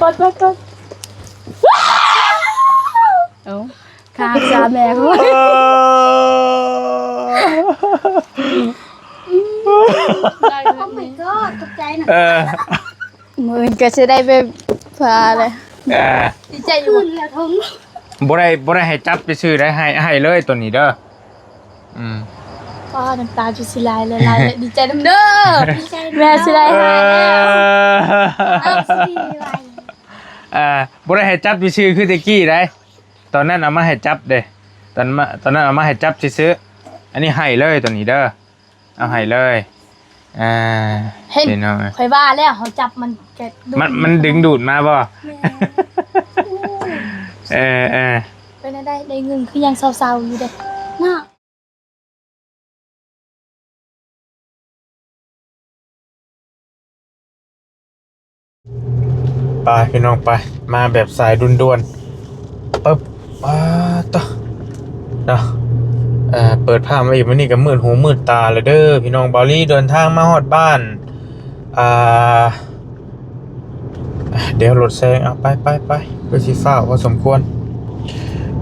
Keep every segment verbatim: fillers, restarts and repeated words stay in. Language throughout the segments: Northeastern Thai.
กดกดกด เอ้า ข้าสาแม่เขา Oh my god ตกใจนะ เออ มื้ออื่นก็สิได้ไปพาเลย เออ ดีใจอยู่ ขึ้นแล้วทง บ่ได้ บ่ได้ให้จับซื่อๆ ได้ ให้ ให้เลยตัวนี้เด้อ อืม ป้า น้ำตาจะสิไหลเลย ไหลเลย ดีใจนำเด้อ ดีใจนำ แม่สิได้ เออ หายแล้ว เอาสิไหว เออ บ่ได้ให้จับซื่อๆ คือแต่กี้ได้ ตอนนั้นเอามาให้จับเด้ ตอนมา ตอนนั้นเอามาให้จับซื่อๆ อันนี้ให้เลยตัวนี้เด้อ เอาให้เลย อ่า เห็น พี่น้อง ข่อยว่าแล้ว เขาจับมันแกะดูด มัน มันดึงดูดมาบ่ แม่ เออ เออ เป็นอะไร ได้เงินคือยังเศร้าๆ อยู่เด้ เนาะ ไปพี่น้องไป มาแบบสายด่วนๆ ปึ๊บ อ่า ต่อ เนาะ เอ่อ เปิดภาพมาอีก มื้อนี้ก็มืดหูมืดตาแล้วเด้อ พี่น้อง บ่าวลีเดินทางมาฮอดบ้าน อ่า อ่ะ เดี๋ยวรถแซง เอา ไปไปไป คือสิฟ้าวพอสมควร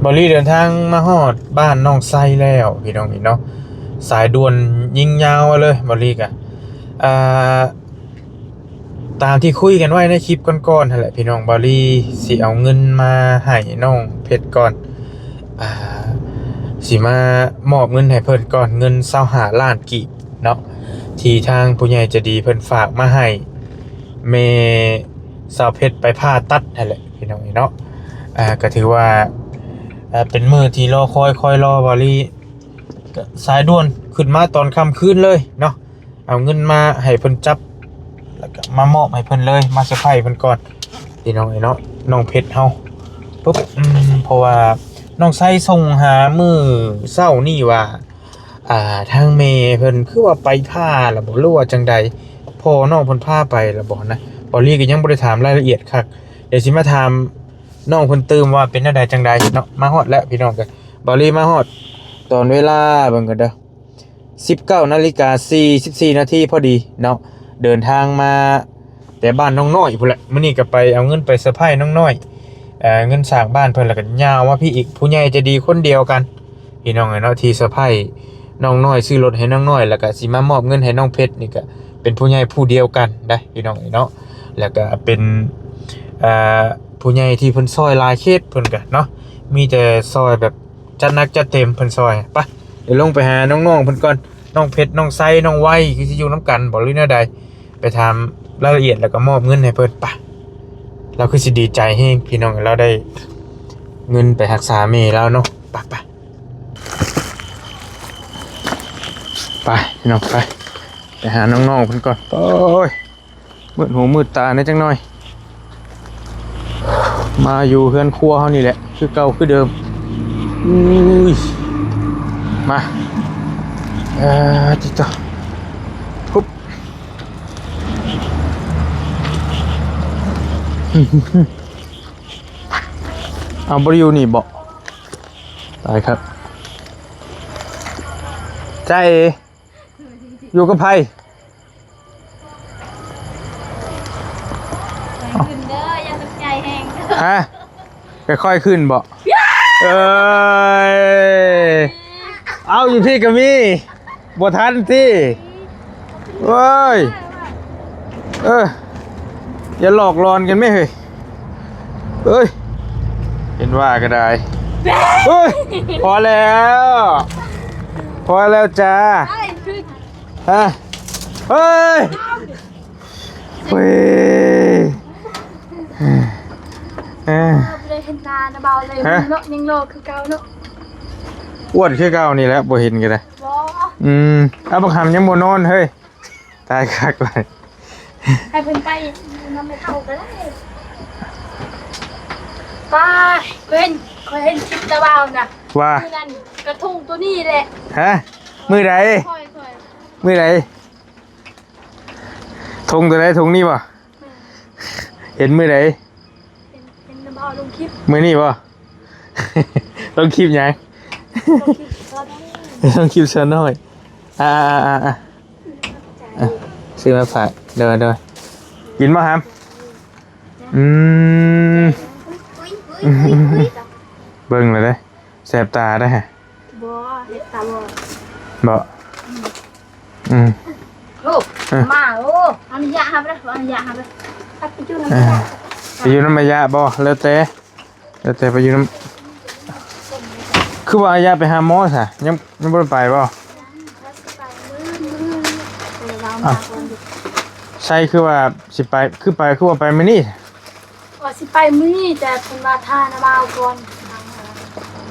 บ่าวลีเดินทางมาฮอดบ้านน้องไซแล้ว พี่น้อง นี่เนาะ สายด่วนยิงยาวมาเลย บ่าวลีกะ อ่า ตามที่คุยกันไว้ในคลิปก่อนๆ หั่นแหละ พี่น้อง บ่าวลีสิเอาเงินมาให้น้องเพชรก่อน อ่า สิมามอบเงินให้เพิ่นก่อน เงินซาวห้าล้านกีบเนาะ ที่ทางผู้ใหญ่ใจดีเพิ่นฝากมาให้แม่สาวเพชรไปผ่าตัดหั่นแหละ พี่น้องเนาะ อ่า ก็ถือว่า อ่า เป็นมื้อที่รอคอย คอยรอ บ่าวลี ก็สายด่วนขึ้นมาตอนค่ำคืนเลยเนาะ เอาเงินมาให้เพิ่นจับ แล้วก็มามอบให้เพิ่นเลย มาเซอร์ไพรส์เพิ่นก่อน พี่น้องเอ้ยเนาะ น้องเพชรเฮา ปุ๊บ อืม เพราะว่าน้องไซส่งหามื้อเช้านี่ว่า อ่า ทางแม่เพิ่นคือว่าไปผ่าแล้วบ่ หรือว่าจั่งใด พ่อน้องเพิ่นพาไปแล้วบ่นะ บ่าวลีก็ยังบ่ได้ถามรายละเอียดคัก เดี๋ยวสิมาถามน้องเพิ่นตื่มว่าเป็นแนวใดจั่งใดเนาะ มาฮอดแล้วพี่น้อง ก็บ่าวลีมาฮอด ตอนเวลาเบิ่งกันเด้อ สิบเก้านาฬิกาสี่สิบสี่นาทีพอดีเนาะ เดินทางมาแต่บ้านน้องน้อยพู้นแหละ มื้อนี้ก็ไปเอาเงินไปเซอร์ไพรส์น้องน้อย เอ่อ เงินสร้างบ้านเพิ่น แล้วก็ย่างมาพี้อีก ผู้ใหญ่ใจดีคนเดียวกัน พี่น้องเอ้ยเนาะ ที่เซอร์ไพรส์น้องน้อย ซื้อรถให้น้องน้อย แล้วก็สิมามอบเงินให้น้องเพชรนี่ก็เป็นผู้ใหญ่ผู้เดียวกันได้ พี่น้องเอ้ยเนาะ แล้วก็เป็น เอ่อ ผู้ใหญ่ที่เพิ่นซอยหลายเคสเพิ่นก็เนาะ มีแต่ซอยแบบ จัดหนักจัดเต็มเพิ่นซอย ไป เดี๋ยวลงไปหาน้องๆเพิ่นก่อน น้องเพชร น้องไซ น้องไว คือสิอยู่นำกันบ่ หรือแนวใด ไปถามรายละเอียดแล้วก็มอบเงินให้เพิ่น ไป เราคือสิดีใจแฮง พี่น้อง เราได้เงินไปรักษาแม่เราเนาะ ไป ไป ไป พี่น้อง ไป ไปหาน้องๆเพิ่นก่อน โอ้ย มืดหูมืดตาแหน่จักหน่อย มาอยู่เฮือนครัวเฮานี่แหละ คือเก่าคือเดิม อุ้ย มา เอ่อ ติดต่อ ปุ๊บ เอา บ่ได้อยู่นี่บ่ ตายครับ จ้าเอ๋ อยู่กับไผ ขึ้นเด้อ อย่าตกใจแฮงเด้อ ฮะ ค่อยๆขึ้นบ่ เอ้ย เอา อยู่พี้ก็มี บ่ทันติ เอ้ย เออ อย่าหลอกหลอนกันแม่เฮ้ย เอ้ย เห็นว่าก็ได้ เฮ้ย พอแล้ว พอแล้วจ้า ไป ขึ้น ฮะ เฮ้ย เฮ้ย เอ้ย บ่ได้เห็นหน้านะเบาเลย ฮะ เนาะ ยังหล่อคือเก่าเนาะ อ้วนคือเก่านี่แหละ บ่เห็นก็ได้ บ่ อืม เอาบักหำยังบ่นอนเฮ้ย ตายคักเลย ให้เพิ่นไปนำไปเข้าก็ได้ ป้า เพิ่น ข้อยเห็นคลิปตะบ่าวน่ะ ว่า มื้อนั้นกระทงตัวนี้แหละ ฮะ มื้อใด ค่อยๆ มื้อใด ธงตัวใด ธงนี่บ่ เห็นมื้อใด เห็น เห็นตะบ่าวลงคลิป มื้อนี้บ่ ลงคลิปหยัง ลงคลิปซาวน้อย ลงคลิปซาวน้อย อ่า อ่า อ่า อ่า อ่ะ ซื้อมาฝาก เดี๋ยว เดี๋ยว กินบ่ครับ อืม เบิ่งเลยเด้ แสบตาได้ฮะ บ่ เฮ็ดตาบอด บ่ อืม ลูก เออ มา โอ้ เอาน้ำยาครับเด้อ เอาน้ำยาครับเด้อ ครับ ไปอยู่น้ำยา ไปอยู่น้ำยาบ่ แล้วแต่ แล้วแต่ไปอยู่น้ำ คือว่าอายะไปหาหมอซะ ยัง ยังบ่ได้ไปบ่ อ่ะ ใช่ คือว่าสิไป คือไป คือว่าไปมื้อนี้ ว่าสิไปมื้อนี้ แต่เพิ่นว่าท่าน้ำบ่าวก่อน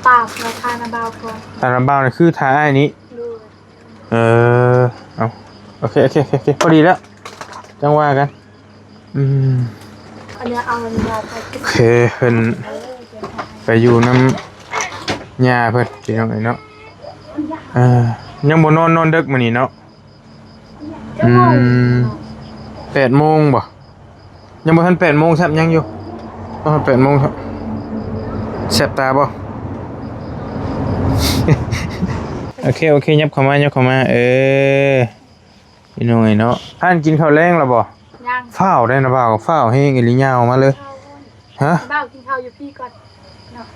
ป้าเพิ่นว่าท่าน้ำบ่าวก่อน ท่าน้ำบ่าวนี่คือท่าอ้ายนี้ โดย เออ เอา โอเค โอเค โอเค โอเค พอดีแล้ว จังว่ากัน อืม อันนี้เอาเวลาไป โอเค เพิ่นไปอยู่น้ำยาเพิ่น พี่น้องเอ้ยเนาะ เออ ยังบ่นอน นอนดึกมื้อนี้เนาะ อืม แปดโมงบ่ ยังบ่ทันแปดโมงซ้ำ ยังอยู่ บ่ทันแปดโมงซ้ำ แสบตาบ่ โอเค โอเค ยับเข้ามา ยับเข้ามา เออ พี่น้องเอ้ยเนาะ ท่านกินข้าวแลงแล้วบ่ ยัง ฟ้าวได้นะบ่าว ฟ้าวแฮงอีหลี ย่างออกมาเลย ฮะ บ่าวกินข้าวอยู่พี่ก่อนเนาะ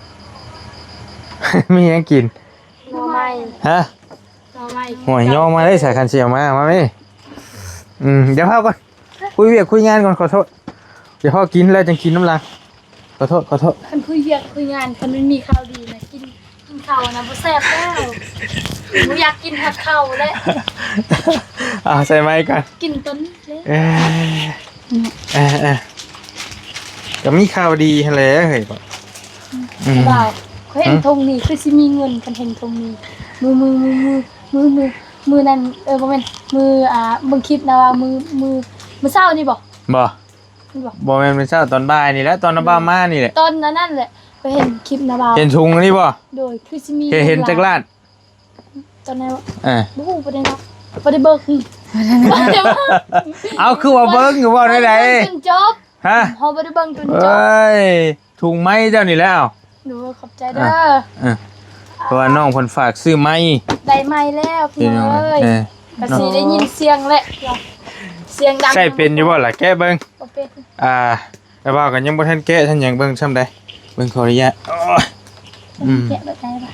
มีหยังกิน หน่อไม้ ฮะ หน่อไม้ ห่วย ย่อมาได้สายคันเสี่ยวมา มาไหม อืม เดี๋ยวพาก่อน คุยเวียกคุยงานก่อน ขอโทษ เดี๋ยวพอกินแล้วจังกินน้ำลัง ขอโทษ ขอโทษ คันคุยเวียกคุยงาน คันมันมีข่าวดีนะ กิน กินข้าวนะบ่แซ่บแล้ว บ่อยากกินฮอดข้าวแล้ว เอาใส่ไมค์ก่อน กินต้นเลย เอ้ย เอ้ย เอ้ย ก็มีข่าวดีหั่นแหละเฮ้ย อืม บ่าว เขาเห็น หึ ธงนี้คือสิมีเงิน คันเห็นธงนี้ มื้อ มื้อ มื้อ มื้อ มื้อ มื้อ มื้อนั้น เออ บ่แม่น มื้อ อ่า เบิ่งคลิปนะว่ามื้อ มื้อ มื้อเช้านี่บ่ บ่ นี่บ่ บ่แม่นมื้อเช้า ตอนบ่ายนี่แหละ ตอนน้าบ่าวมานี่แหละ ตอนนั้นนั่นแหละ ไปเห็นคลิปนะบ่าว เห็นถุงอันนี้บ่ โดย คือสิมี เห็น เห็น เงิน จักลาด ตอนไหนวะ เออ บ่ฮู้ บ่ได้นับ บ่ได้เบิ่ง เอา คือว่าเบิ่ง คือว่าได้ใด บ่ได้เบิ่งจนจบ ฮะ เฮาบ่ได้เบิ่งจนจบ เอ้ย ถุงไม้เจ้านี่แล้ว โดย ขอบใจเด้อ อ่ะ เออ เพราะว่าน้องเพิ่นฝากซื้อไม้ ได้ไม้แล้วพี่น้องเอ้ย เออ ก็สิได้ยินเสียงแหละ เสียงดัง ใส่เป็นอยู่บ่ล่ะ แกะเบิ่ง บ่เป็น อ่า แต่ว่าก็ยังบ่ทันแกะทันหยัง เบิ่งซ่ำใด เบิ่ง ขออนุญาต โอ้ย อืม แกะแบบใดล่ะ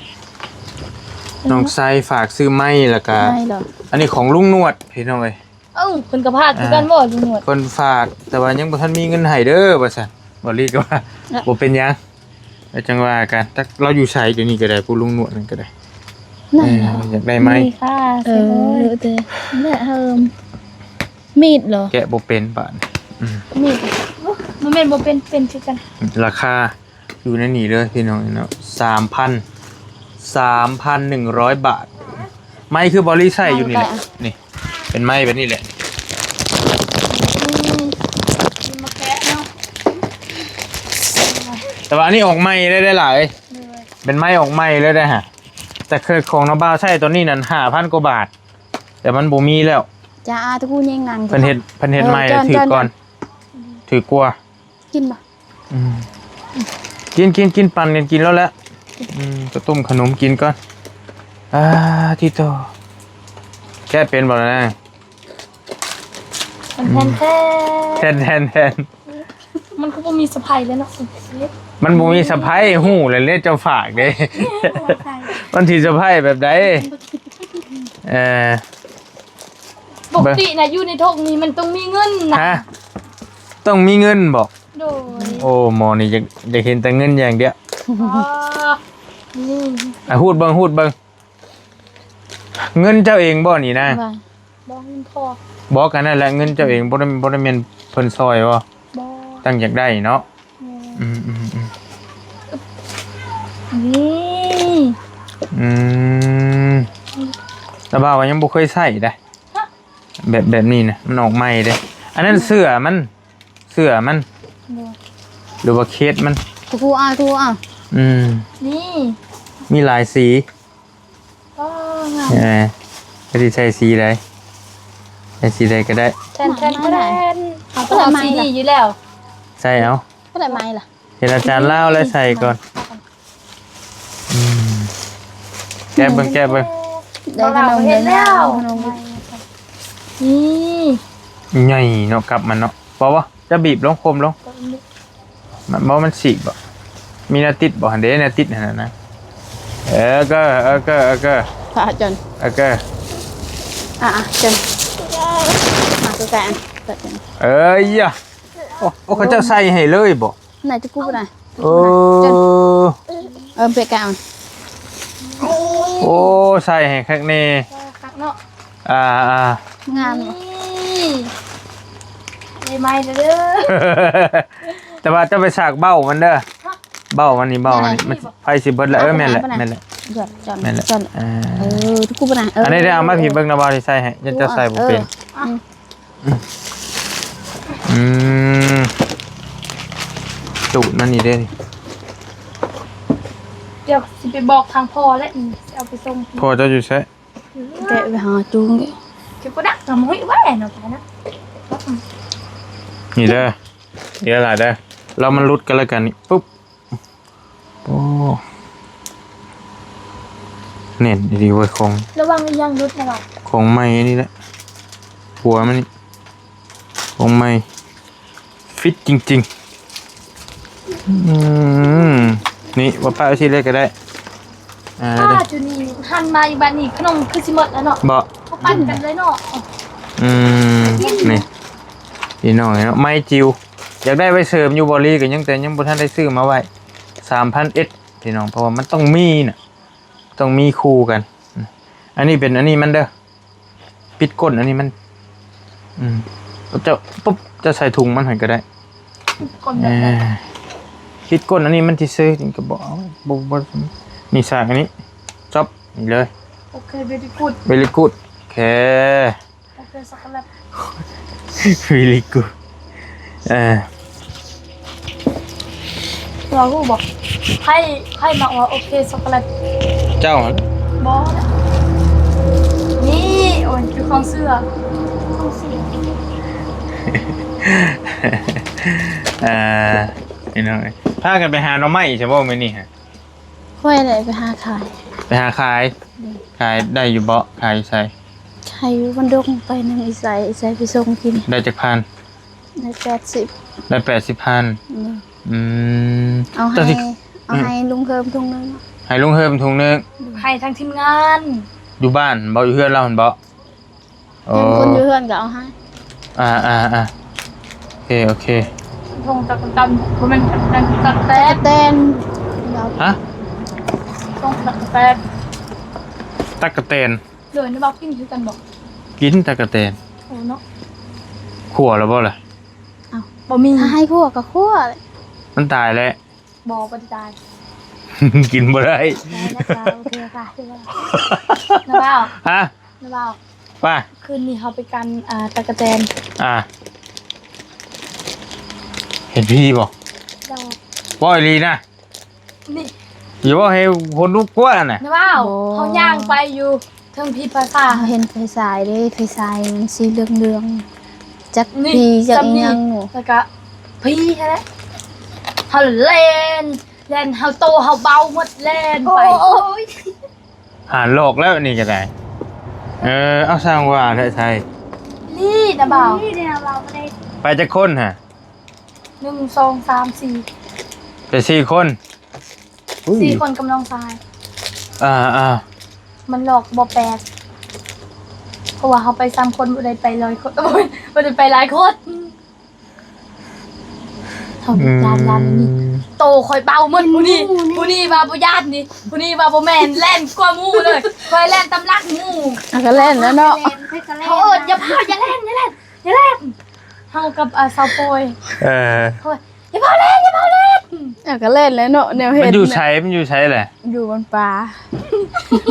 น้องไซฝากซื้อไม้แล้วก็ ไม้เหรอ อันนี้ของลุงหนวดพี่น้องเอ้ย เอ้า เพิ่นก็ฝากคือกันบ่ อ่า ลุงหนวด เพิ่นฝาก แต่ว่ายังบ่ทันมีเงินให้เด้อ ว่าซั่น บ่ลีก็ว่า เนาะ บ่เป็นหยัง แล้วจังว่ากัน จักเราอยู่ไสเดี๋ยวนี้ก็ได้ ผู้ลุงหนวดนั่นก็ได้ นั่นเหรอ เออ อยากได้ไม้ มีค่ะ เออ เสียโอ้ย เด้อ และเฮิม มีดเหรอ แกะบ่เป็นบาดนี้ อืม มีด บ่แม่นบ่เป็น เป็นคือกัน ราคา อยู่ในนี่เลยพี่น้องเนาะ สามพัน สามพันหนึ่งร้อยบาท ไม้คือบอลลี่ใส่อยู่นี่แหละ เอาไป นี่ เป็นไม้แบบนี้แหละ อืม มาแกะเนาะ แต่ว่าอันนี้ออกใหม่ได้ ได้หลาย เป็นไม้ออกใหม่เลยได้ฮะ แต่เคยของน้าบ่าวใส่ตัวนี้นั่นห้าพันกว่าบาท แต่มันบ่มีแล้ว จ้า อาทุกคู่แย่งนาง เพิ่นเฮ็ด เพิ่นเฮ็ด เออ ใหม่ จอน ถือก่อน จอน ถือกลัว กินบ่ อืม กิน กิน กิน ปั่นกันกินแล้วแหละ อืม จะต้มขนมกินก่อน อ่า ที่โต แกะเป็นบ่ล่ะนะ แทนแทน แทน แทน แทน มันก็บ่มีสะพายเลยเนาะ มันบ่มีสะพาย ฮู้แล้วเนี่ย เจ้าฝากเด้ มันสิสะพายแบบใด เออ ปกตินะ อยู่ในทงนี้มันต้องมีเงินนะ ฮะ ต้องมีเงินบ่ โดย โอ้ หมอนี่อยาก อยากเห็นแต่เงินอย่างเดียว อ๋อ นี่ อ่ะ ฮูดเบิ่ง ฮูดเบิ่ง เงินเจ้าเองบ่นี่นะ ว่า บ่ เงินพ่อ บอกกันนั่นแหละ เงินเจ้าเอง บ่ได้ บ่ได้แม่นเพิ่นซอยบ่ บ่ ตั้งอยากได้เนาะ แม่น อืม อืม อืม นี่ อืม แต่บ่าวก็ยังบ่เคยใส่ได้ ฮะ แบบ แบบนี้นะ มันออกใหม่เด้ อันนั้นเสื้อมัน เสื้อมัน บ่ หรือว่าเคสมัน ถูเอา ถูเอา อืม นี่ มีหลายสี ก็งาม เออ ก็สิใส่สีใด ใส่สีใดก็ได้ แทน แทน แทน เอา เอาสีนี้อยู่แล้ว ใส่เอา เท่าไหร่ไม้ล่ะ เห็นอาจารย์ลาวแล้วใส่ก่อน อืม แกะเบิ่ง แกะเบิ่ง ได้ขนม เห็นแล้ว ได้ขนม นี่ ใหญ่เนาะ กับมันเนาะ บอกว่าจะบีบลง คมลง มันบ่ มันฉีกบ่ มีแนวติดบ่ หั่นเด้ แนวติดหั่นน่ะนะ เออ ก็ เออ ก็ เออ ก็ พระอาจารย์ เออ ก็ อ่ะ อ่ะ เชิญ มาตัวแกน เปิดกัน เอ้ยยะ โอ้ โอ้ เขาเจ้าใส่ให้เลยบ่ ไหนจะกู้ไปไหน เออ เออ เบรกกลาง โอ้ ใส่ให้คักแน่ คักเนาะ อ่า อ่า งามเนาะ นี่ ได้ไหมเด้อ แต่ว่าจะไปสากเบ้ามันเด้อ ฮะ เบ้ามันนี่ เบ้ามันนี่ แม่นอะไร มันไผสิเบิดละ เออ แม่นแหละ แม่นแหละ หยอดจอน แม่นแหละ จอน อ่า เออ ทุกคู่ไปนะ เออ อันนี้ได้เอามาผีเบิ่งนะ บ่าวที่ใส่ให้ ยังจะใส่บ่เป็น เออ อืม อืม ตูดมันนี่เด้ เดี๋ยวสิไปบอกทางพ่อแล้ว อืม สิเอาไปส่ง พ่อเจ้าอยู่ไส แกะไปหาจุง เก็บกระดักทำห้อยไว้เนาะ ไปนะ นี่เด้อ เดี๋ยวหลายเด้อ เรามาลุ้นกันแล้วกันนี่ ปุ๊บ โอ้ แน่นดีเว้ย ของ ระวังอีหยังหลุดนะบ่าว ของใหม่นี่แหละ หัวมันนี่ ของใหม่ ฟิตจริงๆ อืม นี่ ว่าป้าเอาสิเลยก็ได้ อ่า ป้า ได้ จุนี่ หั่นมาอีกบัดนี้ ขนมคือสิหมดแล้วเนาะ บ่ เขาปั่นกันเลยเนาะ อืม นี่ พี่น้องเนาะ ไม้จิ๋ว อยากได้ไว้เสริมอยู่บ่ลีก็ยัง แต่ยังบ่ทันได้ซื้อมาไว้ สามพันเอ็ด พี่น้อง เพราะว่ามันต้องมีน่ะ ต้องมีคู่กัน อันนี้เป็นอันนี้มันเด้อ ปิดก้นอันนี้มัน อืม เจ้าปุ๊บ เจ้าใส่ถุงมันให้ก็ได้ ก้น เอ แบบไหน อ ปิดก้นอันนี้มันที่ซื้อนี่ก็บอกเอา บ่ บ่ นี่สากอันนี้ จบ นี่เลย โอเค very good very good โอเค โอเค ช็อกโกแลต very good เออ เราก็บอก ให้ ให้มาว่า โอเค ช็อกโกแลต เจ้าหั่น บอส นี่ โอ้ย คือของเสื้อ ของเสีย เอ่อ พี่น้องเอ้ย พากันไปหาหน่อไม้ใช่บ่มื้อนี้ฮะ ค่อยได้ไปหาขาย ไปหาขาย อืม ขายได้อยู่บ่ ขายอยู่ไส ขายอยู่บ้านดง ไปนำอีสาย อีสายไปส่งกิน ได้จักพัน ได้แปดสิบ ได้แปดสิบพัน อืม อืม เอาให้ เจ้าสิ เอาให้ลุงเพิ่มถุงหนึ่ง ให้ลุงเพิ่มถุงหนึ่ง ให้ทั้งทีมงาน อยู่บ้านบ่ อยู่เฮือนเราหั่นบ่ โอ้ เพิ่นคนอยู่เฮือนก็เอาให้ อ่า อ่า อ่า โอเค โอเค ทงตักกะแตน บ่แม่นตักกะแตน ตักกะแตน ฮะ ทงตักกะแตน ตักกะแตน โดยในบ่าวกินคือกันบ่ กินตักกะแตน โอ้เนาะ ขั่วแล้วบ่ล่ะ อ้าว บ่มี ถ้าให้ขั่วก็ขั่ว มันตายแล้ว บ่ บ่ได้ตาย กินบ่ได้ ได้นะคะ โอเคค่ะ คือว่า นะบ่าว ฮะ นะบ่าว ว่า คืนนี้เฮาไปกัน อ่า ตั๊กแตน อ่า เห็นผีบ่ เจ้า บ่อีหลีนะ นี่ อย่าว่าให้คนลุกกลัวน่ะ นะบ่าว บ่ เฮาย่างไปอยู่เทิงผีผาซ่า เฮาเห็นไฟฉายเด้ ไฟฉายมันสีเหลืองๆ จัก นี่ ผีจัก ส่ำนี่ อีหยังหนู แล้วก็ผีแท้แหละ เฮาแล่น แล่น เฮาโตเฮาเบาหมด แล่นไป โอ้ย หาหลอกแล้วนี่ก็ได้ เออ เอาสร้างว่าแท้ไทย นี่นะบ่าว นี่เนี่ยเราไม่ได้ ไปจักคนฮะ หนึ่ง สอง สาม สี่ ไปสี่คน อุ้ย สี่คนกับน้องชาย อ่า อ่า มันหลอกบ่แปลก เพราะว่าเฮาไปสามคน บ่ได้ไปร้อยคน บ่ได้ไปหลายคน เฮา อืม ย่าน ย่านนี่ โตข่อยเบาหมด ผู้นี้ ผู้นี้ว่าบ่ย่านนี่ ผู้นี้ว่าบ่แม่น แล่นกว่าหมู่เลย ข่อยแล่นตามหลังหมู่ อ่ะ ก็แล่นแล้วเนาะ เฮาเอิ้น อย่าพา อย่าแล่น อย่าแล่น อย่าแล่น เฮากับ อ่า สาวปอย เออ เฮาว่า อย่าพาแล่น อย่าพาแล่น อ่ะ ก็แล่นแล้วเนาะ แนวเฮ็ด มันอยู่ไส มันอยู่ไสแหละ อยู่บนป่า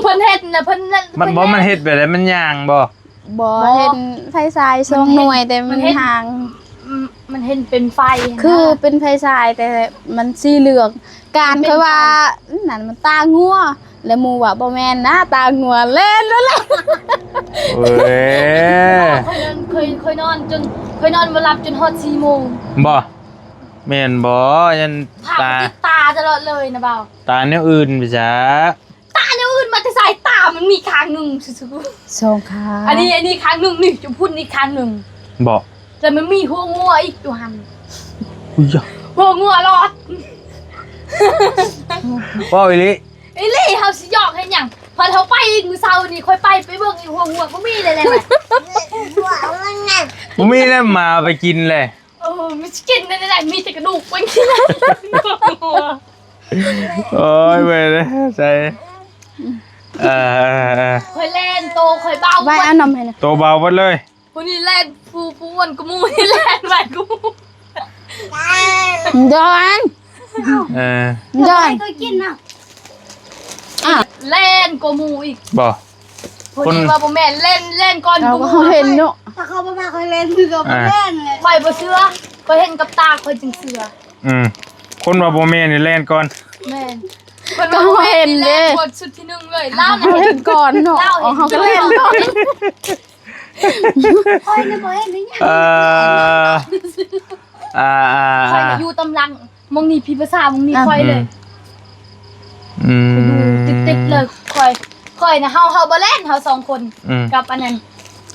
เพิ่นเฮ็ดนะ เพิ่นนั่น มันบ่ เพิ่น มันเฮ็ดแบบใด มันย่างบ่ บ่ บ่ เห็นไฟฉายสองหน่วย แต่มัน มันเห็น ห่าง อืม มันเห็นเป็นไฟนะ คือเป็นไฟฉายแต่มันสีเหลือง การ มันเป็น ค่อยว่า ไฟ นั่นมันตางัว แล้วหมู่ว่าบ่แม่นนะ ตางัว แล่นแล้วล่ะ เว้ย ข่อยนอน ข่อย ข่อยนอนจน ข่อยนอนบ่หลับจนฮอดสี่โมง บ่ แม่นบ่ ยัน ภาพ ตา มันติดตาตลอดเลยนะบ่าว ตาแนวอื่นไปจ้ะ ตาแนวอื่นมาแต่ไส ตามันมีข้างหนึ่งซื่อๆ สองข้าง อันนี้ อันนี้ข้างหนึ่ง นี่จุพุ้นนี่ข้างหนึ่ง บ่ แต่มันมีหัวงัวอีกอยู่หั่น อุ้ยยะ หัวงัวรอด เว้าอีหลี อีหลี เฮาสิหยอกเฮ็ดหยัง พอเฮาไปอีกมื้อเช้านี่ ค่อยไป ไปเบิ่งอีก หัวงัวบ่มีเลยแหละ บ่มีแล้ว หมาไปกินเลย เออ มันสิกินได้ได๋ มีแต่กระดูกมันกิน โอ้ย เว้ย ใส่ เออ เออ เออ ข่อยแล่น โตข่อยเบา ไว้เอานมให้นะ โตเบาเบิดเลย ผู้นี้แล่น ผู้ ผู้อ้วนกว่าหมู่นี่แล่นไวกว่าหมู่ ดอน เออ ดอน ตัวกินน่ะ อ่ะ แล่นกว่าหมู่อีก บ่ ผู้นี้ว่าบ่แม่น แล่น แล่นก่อน เราก็ หมู่ เห็นเนาะ ถ้าเขาบ่มาเขาเล่นคือเขาบ่ อ่ะ เล่นเลย ข่อยบ่เชื่อ ข่อยเห็นกับตาข่อยจึงเชื่อ อืม คนว่าบ่แม่นนี่แล่นก่อน แม่น คนว่าบ่แม่นนี่แล่นก่อนชุดที่หนึ่งเลย ลาวน่ะ เห็นก่อนเนาะ ลาวเห็น อ๋อ เขาก็เห็นก่อน ข่อยน่ะบ่เห็นหยัง เอ่อ อ่า อ่า ข่อยน่ะ อ่า อยู่ตำหลัง หม่องนี้ผีภาษา หม่องนี้ อ่ะ ข่อยเลย อืม อืม อยู่ติดๆเลย ข่อย ข่อยน่ะ เฮา เฮาบ่แล่น เฮาสองคน อืม กับอันนั้น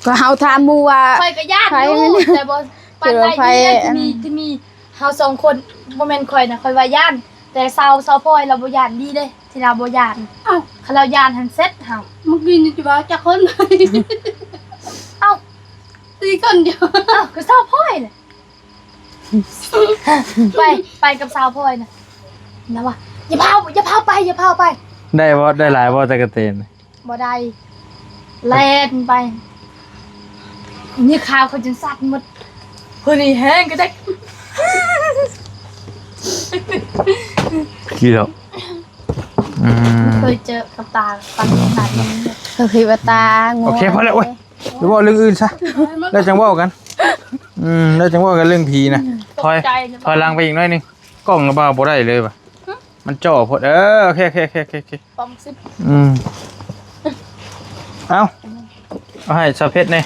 ก็เฮาถามหมู่ว่า ข่อยก็ย้านอยู่ ไผมัน แต่บ่ปานใด เจอไผ ที่มี อัน ที่มี ที่มี เฮาสองคน บ่แม่นข่อยนะ ข่อยว่าย้าน แต่สาว สาวพลอยลาวบ่ย้านดีเด้ ที่ลาวบ่ย้าน เอ้า คันลาวย้านหั่นเสร็จเฮา เมื่อกี้นี่จะว่าจักคน เอ้า สี่คนเดียว เอ้า ก็สาวพลอยแหละ ไป ไปกับสาวพลอยนะ แล้วว่า อย่าพา อย่าพาไป อย่าพาไป ได้บ่ ได้หลายบ่ ตะกะแตน บ่ได้ แล่นไป นี่ขาวเขาจนสั่นหมด เฮ้ย นี่แฮงก็ได้ ขี้เหรอ อืม เคยเจอกับตา ตาขนาดนี้ ก็คือว่าตา โอเค พอแล้ว โอ้ย เดี๋ยวเว้าเรื่องอื่นซะ แล้วจังเว้ากัน อืม แล้วจังเว้ากันเรื่องผีนะ ถอย ตกใจนะ ถอยหลังไปอีกหน่อยหนึ่ง กล้องก็บ่าบ่ได้เลยว่ะ มันจ่อโพด เออ โอเค โอเค โอเค โอเค โอเค ปองสิบ อืม เอา เอาให้สาวเพชรแน่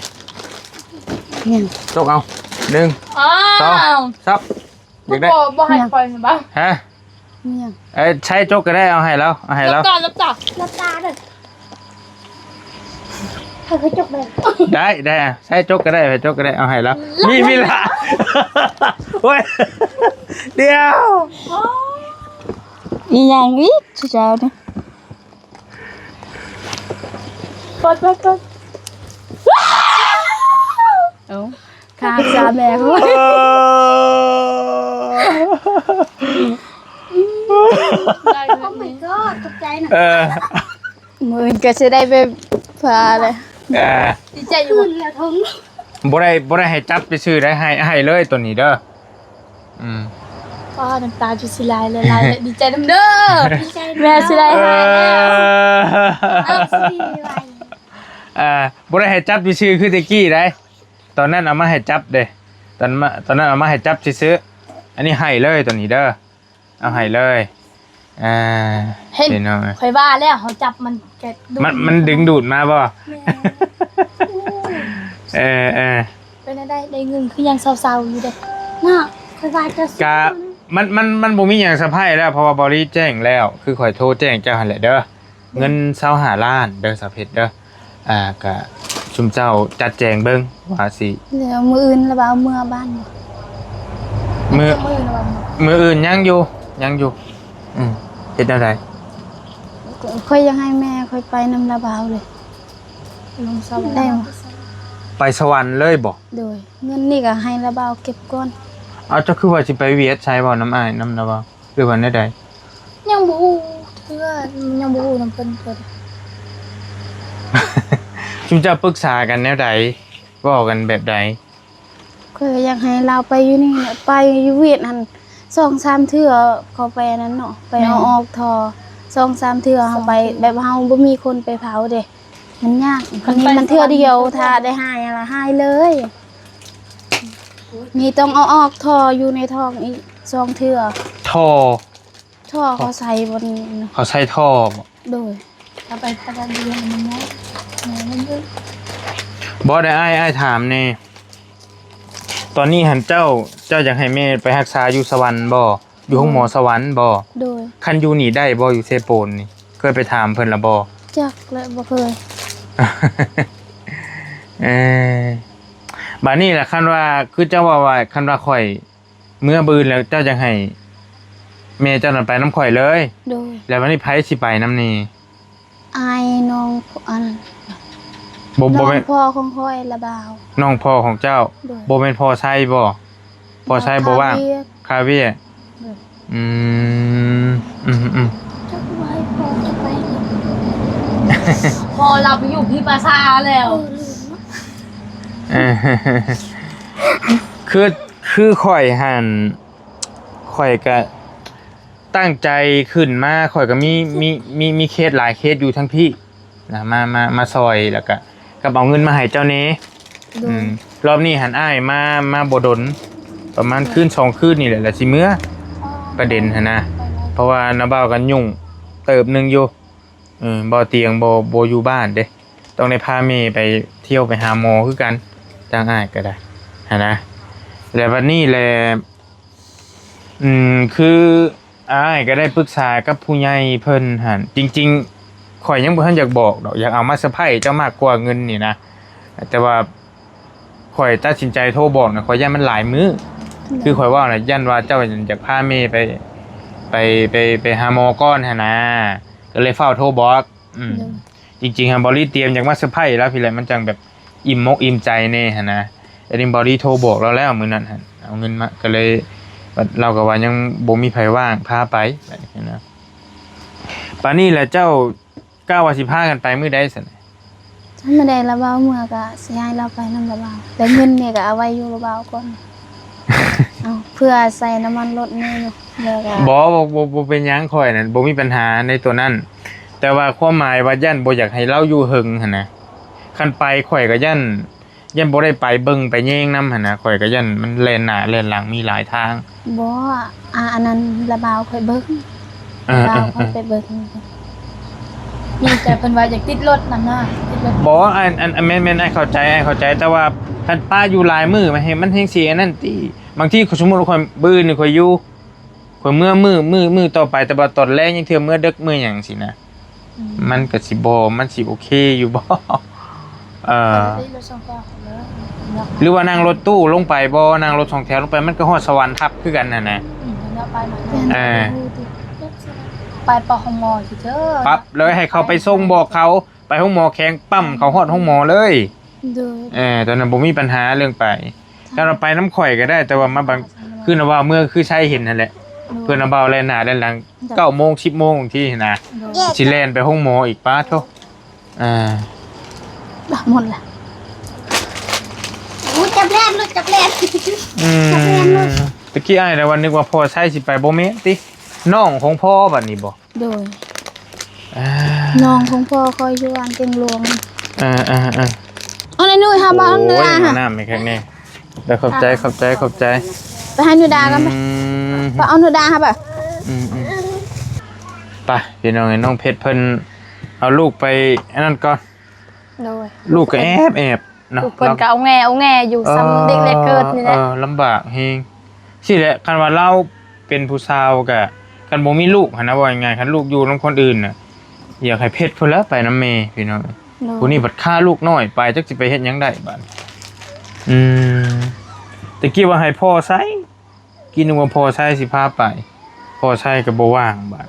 เนี่ย จกเอา หนึ่ง อ้าว สอง สาม อยากได้ บ่ บ่ให้ เนี่ย ปล่อยมันบ่ ฮะ เนี่ย เอ้ย ใช้จกก็ได้ เอาให้ลาว เอาให้ลาว หลับตา หลับตา หลับตาเด้อ ให้เขาจกเลย ได้ ได้อะ ใช้จกก็ได้ ใช้จกก็ได้ เอาให้ลาว มี มีละ โอ้ย เดี๋ยว อีหยังอีก เจ้าเนี่ย กด กด กด เอ้า ค่ะ สาแม่เขา เออ ได้แบบนี้ Oh my god ตกใจนะ เออ มื้ออื่นก็สิได้ไปพาเลย เออ ดีใจอยู่ ขึ้นแล้วทง บ่ได้ บ่ได้ให้จับซื่อๆ ได้ ให้ ให้เลยตัวนี้เด้อ อืม ป้า น้ำตาจะสิไหลเลย ไหลเลย ดีใจนำเด้อ ดีใจนำ แม่สิได้ เออ หายแล้ว เอาสิไหว เออ บ่ได้ให้จับซื่อๆ คือแต่กี้ได้ ตอนนั้นเอามาให้จับเด้ ตอนมา ตอนนั้นเอามาให้จับซื่อๆ อันนี้ให้เลยตัวนี้เด้อ เอาให้เลย อ่า เห็น พี่น้องเอ้ย ข่อยว่าแล้ว เขาจับมันแกะดูด มัน มันดึงดูดมาบ่ แม่น เออ เออ เป็นอะไร ได้เงินคือยังเศร้าๆอยู่เด้ เนาะ ข่อยว่าจะซื้อ กะ มัน มัน มันบ่มีหยังเซอร์ไพรส์แล้ว เพราะว่าบอลลี่แจ้งแล้ว คือข่อยโทรแจ้งเจ้าหั่นแหละเด้อ เงินซาวห้าล้านเด้อ สาวเพชรเด้อ อ่า กะ ซุมเจ้าจัดแจงเบิ่งว่าสิ เดี๋ยวมื้ออื่นละบ่าวเมือบ้านบ่ มื้อ มื้อละบ่าวเมือ มื้ออื่นยังอยู่ ยังอยู่ อืม เฮ็ดแนวใด ข่อยอยากให้แม่ข่อยไปนำละบ่าวเลย ลงสวรรค์ ได้บ่ ไปสวรรค์เลยบ่ โดย เงินนี่ก็ให้ละบ่าวเก็บก่อน เอา เจ้าคือว่าสิไปเวียดใช่บ่ นำอ้ายนำละบ่าว หรือว่าแนวใด ยังบ่ฮู้เทื่อ ยังบ่ฮู้นำเพิ่นเทื่อ ซุมเจ้าปรึกษากันแนวใด เว้ากันแบบใด ก็อยากให้ลาวไปอยู่นี่แหละ ไปอยู่เวียดหั่น สองสามเทื่อ เขาไปอันนั้นเนาะ ไป แม่น เอาออกท่อ สองสามเทื่อ เฮาไป สองเทื่อ แบบเฮาบ่มีคนไปเผาเด้ มันยาก คันนี้มันเทื่อเดียว ถ้าได้หายอะ หายเลย นี่ต้องเอาออกท่ออยู่ในท้องอีกสองเทื่อ ท่อ ท่อเขาใส่บนนี้เนาะ เขาใส่ท่อบ่ โดย เอาไปประดับเดือนมันเนาะ แม่มันเยอะ บ่ได้ อ้าย อ้ายถามแน่ ตอนนี้หั่นเจ้า เจ้าอยากให้แม่ไปรักษาอยู่สวรรค์บ่ อยู่โรงหมอสวรรค์บ่ โดย คันอยู่นี่ได้บ่ อยู่เซโปนนี่ เคยไปถามเพิ่นละบ่ จักและบ่เคย เออ บัดนี้ล่ะ คันว่า คือเจ้าว่า ว่า คันว่าข่อย เมือบ่อื่นแล้วเจ้าจั่งให้แม่เจ้านั่นไปนำข่อยเลย โดย แล้วบัดนี้ไผสิไปนำนี่ อ้ายน้องอัน บ่ น้อง บ่แม่น พ่อของข่อยละบ่าว น้องพ่อของเจ้า โดย บ่แม่นพ่อไซบ่ พ่อไซบ่ว่าง คาเวีย คาเวีย โดย อืม อืม อืม จักว่าให้พ่อจะไป พ่อหลับอยู่พี่ปราสาทแล้ว เออ ลืมเนาะ เออ คือ คือข่อยหั่น ข่อยก็ตั้งใจขึ้นมา ข่อยก็มี มี มี มีเคสหลายเคสอยู่ทั้งพี้นะ มา มา มาซอย แล้วก็ ก็เอาเงินมาให้เจ้าแหน่ โดย อืม รอบนี้หั่นอ้ายมา มาบ่ดน ประมาณคืนสองคืนนี่แหละ แล้วสิเมือ ประเด็นหั่นนะ เพราะว่าน้าบ่าวก็ยุ่งเติบหนึ่งอยู่ เออ บ่าวเตียงบ่ บ่อยู่บ้านเด้ ต้องได้พาแม่ไปเที่ยวไปหาหมอคือกัน ทางอ้ายก็ได้ หั่นนะ แล้วบัดนี้แหละ อืม คืออ้ายก็ได้ปรึกษากับผู้ใหญ่เพิ่นหั่น จริงๆ ข่อยยังบ่ทันอยากบอกดอก อยากเอามาเซอร์ไพรส์เจ้ามากกว่าเงินนี่นะ แต่ว่าข่อยตัดสินใจโทรบอกนะ ข่อยย้านมันหลายมื้อ คือข่อยเว้านะ ย้านว่าเจ้าอยากพาแม่ไป ไป ไป ไปหาหมอก่อนหั่นนะ ก็เลยฟ้าวโทรบอก อืม โดย จริงๆ หั่น บอลลี่เตรียมอยากมาเซอร์ไพรส์แล้วพี่แหละ มันจั่งแบบอิ่มมกอิ่มใจแหน่หั่นนะ อันนี้บอลลี่โทรบอกเราแล้วมื้อนั้นหั่น เอาเงินมา ก็เลย เราก็ว่ายังบ่มีไผว่างพาไป แบบนี้นะ ปานนี้แหละเจ้ากะว่าสิพากันไปมื้อใดซั่น มื้อใดละบ่าวเมือก็สิให้เราไปนำละบ่าว แต่เงินนี่ก็เอาไว้อยู่ละบ่าวก่อน เอาเพื่อใส่น้ำมันรถแหน่เนาะ แล้วก็ บ่ บ่ บ่ บ่เป็นหยัง ข่อยนั่นบ่มีปัญหาในตัวนั้น แต่ว่าความหมายว่าย้านบ่อยากให้ลาวอยู่เฮิงหั่นนะ คันไปข่อยก็ย้าน ย้านบ่ได้ไปเบิ่งไปแยงนำหั่นนะ ข่อยก็ย้านมันแล่นหน้าแล่นหลังมีหลายทาง บ่ อ่า อันนั้นละบ่าวข่อยเบิ่ง เออ บ่าว เออ เออ ข่อยไปเบิ่ง มีแต่เพิ่นว่าอยากติดรถนั่นนะ ติดรถ บ่ อัน อัน อัน แม่น แม่น อ้ายเข้าใจ อ้ายเข้าใจ แต่ว่าคันปะอยู่หลายมื้อ มันแฮง มันแฮงสิอันนั้นติ บางทีสมมุติว่าข่อย มื้ออื่นนี่ข่อยอยู่ ข่อยเมือมื้อ มื้อ มื้อต่อไป แต่ว่าตอนแลงยังเทื่อเมือดึกมื้อหยังสินะ อืม มันก็สิบ่ มันสิโอเคอยู่บ่ เออ ปกติรถสองแถวเลย หรือว่านั่งรถตู้ลงไปบ่ นั่งรถสองแถวลงไป มันก็ฮอดสวรรค์ทับคือกันหั่นนะ อืม เดี๋ยวไปมา เออ ไปปะห้องหมอสิเด้อ ปั๊บเลย ให้เขาไปส่งบอกเขา ไปห้องหมอแขวงปั๊มเขาฮอดห้องหมอเลย โดย เออ ตอนนั้นบ่มีปัญหาเรื่องไป ถ้าเราไปนำข่อยก็ได้ แต่ว่ามาบาง คือน้าบ่าวเมือคือใช้เห็นหั่นแหละ โดย เพิ่นน้าบ่าวแล่นหน้าแล่นหลัง โดย เก้าโมง สิบโมงที่นะ โดย สิแล่นไปห้องหมออีก ป๊าดโธ่ อ่า หมดละ อู้ จับแล่น รถจับแล่น อืม จับแล่น รถ ตะกี้อ้ายนะวันนึกว่าพ่อใช้สิไป บ่แม่นติ น้องของพ่อบัดนี้บ่ โดย อ่า น้องของพ่อคอยอยู่อันเตียงหลวง อ่า อ่า อ่า เอาในนู่นค่ะ โอ้ย บ้านเวลาค่ะ น้ำอีกครั้งนี้ เดี๋ยวขอบใจ ขอบใจ ขอบใจ ไปให้หนูดากันไป อืม ไปเอาหนูดาค่ะไป อืม อืม ไป พี่น้องเอ้ย น้องเพชรเพิ่นเอาลูกไปอันนั้นก่อน โดย ลูกก็แอบแอบเนาะ ลูกเพิ่นก็เอาแง่เอาแง่อยู่ เออ ซ้ำเด็กแรกเกิดนี่แหละ เออ ลำบากแฮง สิแหละ คันว่าลาวเป็นผู้สาวก็ คันบ่มีลูกหั่นนะ ว่าง่ายๆ คันลูกอยู่นำคนอื่นน่ะ อยากให้เพชรเพิ่นละไปนำแม่พี่น้อง โดย ผู้นี้บัดฆ่าลูกน้อยไป จักสิไปเฮ็ดหยังได้บัด อืม แต่กี้ว่าให้พ่อใช้ กี้นึกว่าพ่อใช้สิพาไป พ่อใช้ก็บ่ว่างบัด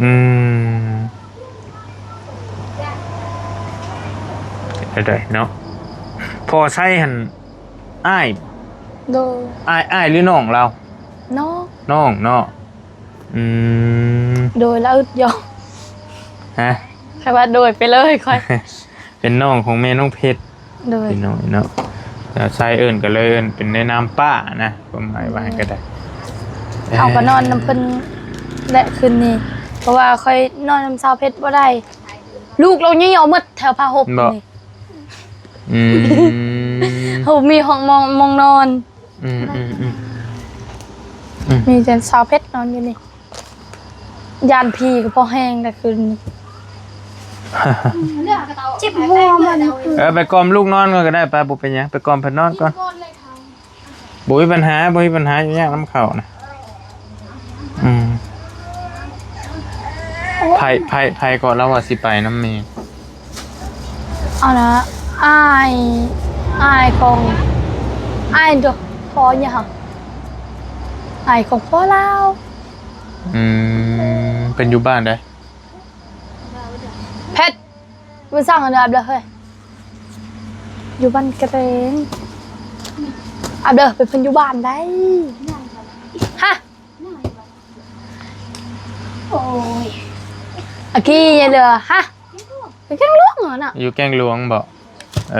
อืม เดี๋ยวๆ เนาะ พ่อใช้หั่น อ้าย โดย อ้าย อ้ายหรือน้องลาว น้อง น้องเนาะ อืม โดย แล้วอึดยอม ฮะ ใครว่าโดยไปเลย ค่อย เป็นน้องของแม่น้องเพชร โดย พี่น้องเนาะ แล้วชายเอิ้นก็เลยเอิ้นเป็นในนามป้านะ ความหมายว่าก็ได้ เขาก็นอนนำเพิ่นและคืนนี้ เพราะว่าค่อยนอนนำสาวเพชรบ่ได้ ลูกเรายังเอาหมดแถวผ้าห่ม บ่ นี่ อืม เขามีห้องมอง มองนอน อืม อืม อืม อืม มีแต่สาวเพชรนอนอยู่นี่ ย่านผีก็พอแฮงแต่คืนนี้ เจ็บหัวมัน เออ ไปกล่อมลูกนอนก่อนก็ได้ ไป บ่เป็นหยัง ไปกล่อมเพิ่นนอนก่อน บ่มีปัญหา บ่มีปัญหา อยู่ยากนำเขานะ อืม ไผ ไผ ไผก็ลาวว่าสิไปนำแม่ เอานะ อ้าย อ้ายของ อ้ายดอก พอเนี่ยค่ะ ไอของพ่อลาว อืม เป็นอยู่บ้านได้ เพชร มันสั่งอันเดิมเลยเฮ้ย อยู่บ้านกระเตง อับเด้อ เป็นเพิ่นอยู่บ้านได้ ฮะ โอ้ย อากี้ยายเด้อ ฮะ ไปแกงหลวงเหรอน่ะ อยู่แกงหลวงบ่ เอ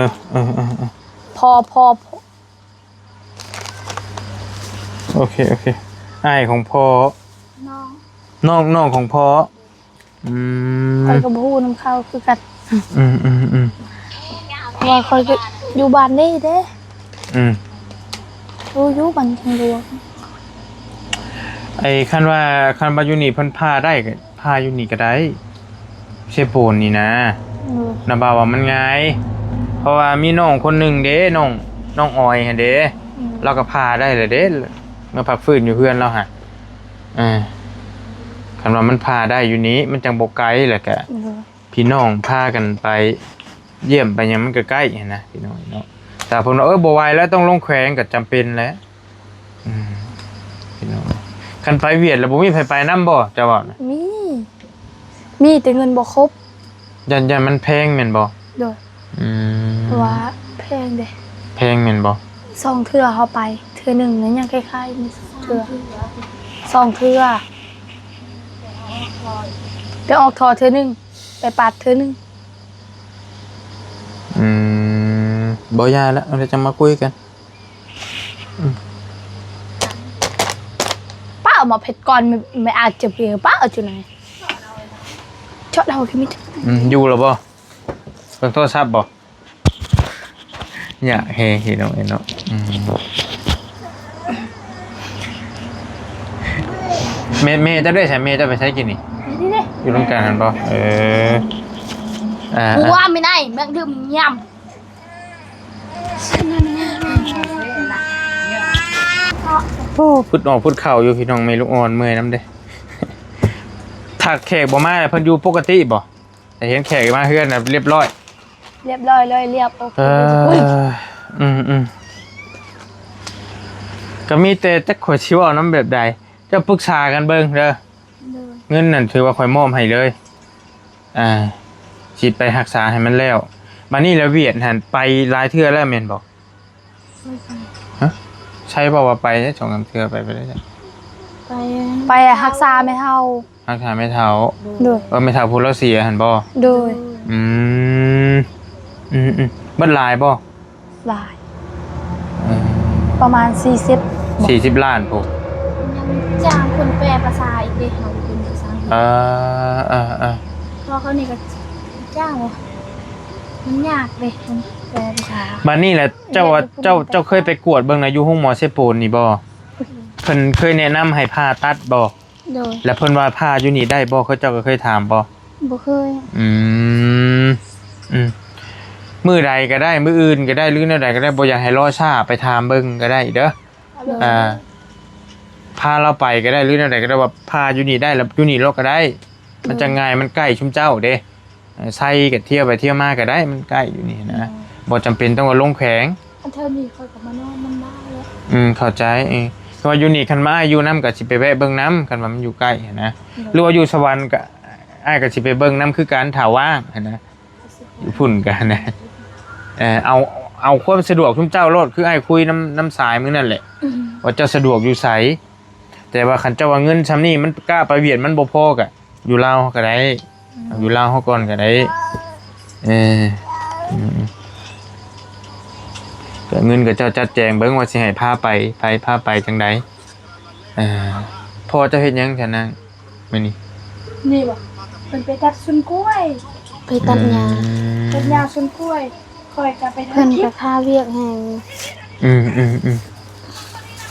อ เออ เออ เออ พอ พอ พอ โอเค โอเค อ้ายของพ่อ น้อง น้อง น้องของพ่อ อืม ข้อยก็บ่ฮู้นำเขาคือกัน อืม อืม อืม เพราะว่าข้อยก็อยู่บ้านนี่เด้ อืม รู้อยู่บ้านแกงหลวง ไอ้คันว่า คันว่าอยู่นี่เพิ่นผ่าได้ก็ผ่าอยู่นี่ก็ได้ เซโปนนี่นะ อืม นะบ่าวว่ามันง่าย เพราะว่ามีน้องคนหนึ่งเด้ น้อง น้องออยหั่นเด้ อืม ลาวก็ผ่าได้แหละเด้ มาพักฟื้นอยู่เฮือนลาวหั่น อ่า คันว่ามันผ่าได้อยู่นี้ มันจังบ่ไกล แล้วก็ อืม พี่น้องพากันไปเยี่ยมไปหยังมันก็ใกล้หั้นนะพี่น้องเนาะ แต่เพิ่นว่า เออ บ่ไหวแล้ว ต้องลงแขวง ก็จำเป็นแหละ อืม พี่น้อง คันไปเวียดแล้วบ่มีไผไปนำบ่ เจ้าว่านะ มี มีแต่เงินบ่ครบ ย่าน ย่านมันแพงแม่นบ่ โดย อืม เพราะว่าแพงเด้ แพงแม่นบ่ สองเทื่อเฮาไป เทื่อหนึ่งนั้นยังคล้ายๆ มีสองเทื่อ สองเทื่อ ไปออกท่อเทื่อหนึ่ง ไปปาดเทื่อหนึ่ง อืม บ่ย่าละ เดี๋ยวจะมาคุยกัน อืม ป้าเอามาเผ็ดก่อน ไม่ ไม่อาจจะเปรี้ยว ป้าเอาจุดไหน เจาะเดาคือไม่ถูก อืม อยู่แล้วบ่ เบิ่งโทรศัพท์บ่ อยากแฮงพี่น้องเอ้ยเนาะ อืม แม่ แม่เจ้าได้ใส่ แม่เจ้าไปใช้กินนี่ นี่เด้ อยู่ร่วมกันหั้นบ่ เออ อ่า กูว่าไม่ได้ แม่งดื่มยำ โอ้ พุดออกพุดเข่าอยู่พี่น้อง แม่ลูกอ่อนเมื่อยนำเด้ ถ้าแขกบ่มา เพิ่นอยู่ปกติบ่ แต่เห็นแขกมาเฮือนน่ะเรียบร้อย เรียบร้อยเลย เรียบ โอเค เออ อุ้ย อืม อืม ก็มีแต่จักข่อยสิเว้านำแบบใด เจ้าปรึกษากันเบิ่งเด้อ โดย เงินนั่นถือว่าข่อยมอบให้เลย อ่า สิไปรักษาให้มันแล้ว บัดนี้แล้วเวียดหั่นไปหลายเทื่อแล้วแม่นบ่ ฮะ ใช่เปล่าว่าไปได้สองสามเทื่อ ไป ไปได้จ้ะ ไป ไปรักษาแม่เฒ่า รักษาแม่เฒ่า โดย เออ แม่เฒ่าผู้ลาวเสียหั่นบ่ โดย อืม อืม อืม เบิดหลายบ่ หลาย เออ ประมาณสี่สิบ สี่สิบล้านพุ้น ยังจ้างคนแปลภาษาอีกเด้ เฮาเป็นภาษาอังกฤษ เออ เออ เออ เพราะเขานี่ก็จ้างว่ะ มันยากเด้ คนแปลภาษา บัดนี้แหละ เจ้าว่า เจ้า เจ้าเคยไปกวดเบิ่งนะ อยู่โรงหมอเซโปนนี่บ่ เพิ่นเคยแนะนำให้ผ่าตัดบ่ โดย แล้วเพิ่นว่าผ่าอยู่นี่ได้บ่ เขาเจ้าก็เคยถามบ่ บ่เคย อืม อืม มื้อใดก็ได้ มื้ออื่นก็ได้ หรือแนวใดก็ได้ บ่อยากให้รอช้า ไปถามเบิ่งก็ได้เด้อ โดย อ่า พาลาวไปก็ได้ หรือแนวใดก็ได้ ว่าผ่าอยู่นี่ได้ แล้วอยู่นี่ลาวก็ได้ มันจะง่าย มันใกล้ชุมเจ้าเด้ เอ่อ ไซก็เที่ยวไปเที่ยวมาก็ได้ มันใกล้อยู่นี่นะ อืม บ่จำเป็นต้องว่าลงแขวง อันเทิงนี่ข้อยก็มานอนนำลาวแล้ว อืม เข้าใจ เออ เพราะว่าอยู่นี่คันมาอ้ายอยู่นำก็สิไปแวะเบิ่งนำ คันว่ามันอยู่ใกล้หั้นนะ อืม หรือว่าอยู่สวรรค์ก็ อ้ายก็สิไปเบิ่งนำคือกัน ถ้าว่างหั้นนะ อยู่พุ้นก็นะ เออ เอา เอาความสะดวกซุมเจ้าโลด คืออ้ายคุยนำ นำสายมื้อนั่นแหละ อืม ว่าเจ้าสะดวกอยู่ไส แต่ว่าคันเจ้าว่าเงินส่ำนี้มันกะไปเวียดมันบ่พอก็อยู่ลาวก็ได้ อืม เอาอยู่ลาวเฮาก่อนก็ได้ เออ อืม ก็เงินก็เจ้าจัดแจงเบิ่งว่าสิให้พาไป ไผพาไปจั่งใด เออ พ่อเจ้าเฮ็ดหยังซะนางมื้อนี้ นี่บ่ เพิ่นไปตัดสวนกล้วย ไปตัดหญ้า อืม ตัดหญ้าสวนกล้วย ข้อยก็ไป เพิ่นก็คาเวียกแฮง อืม อืม อืม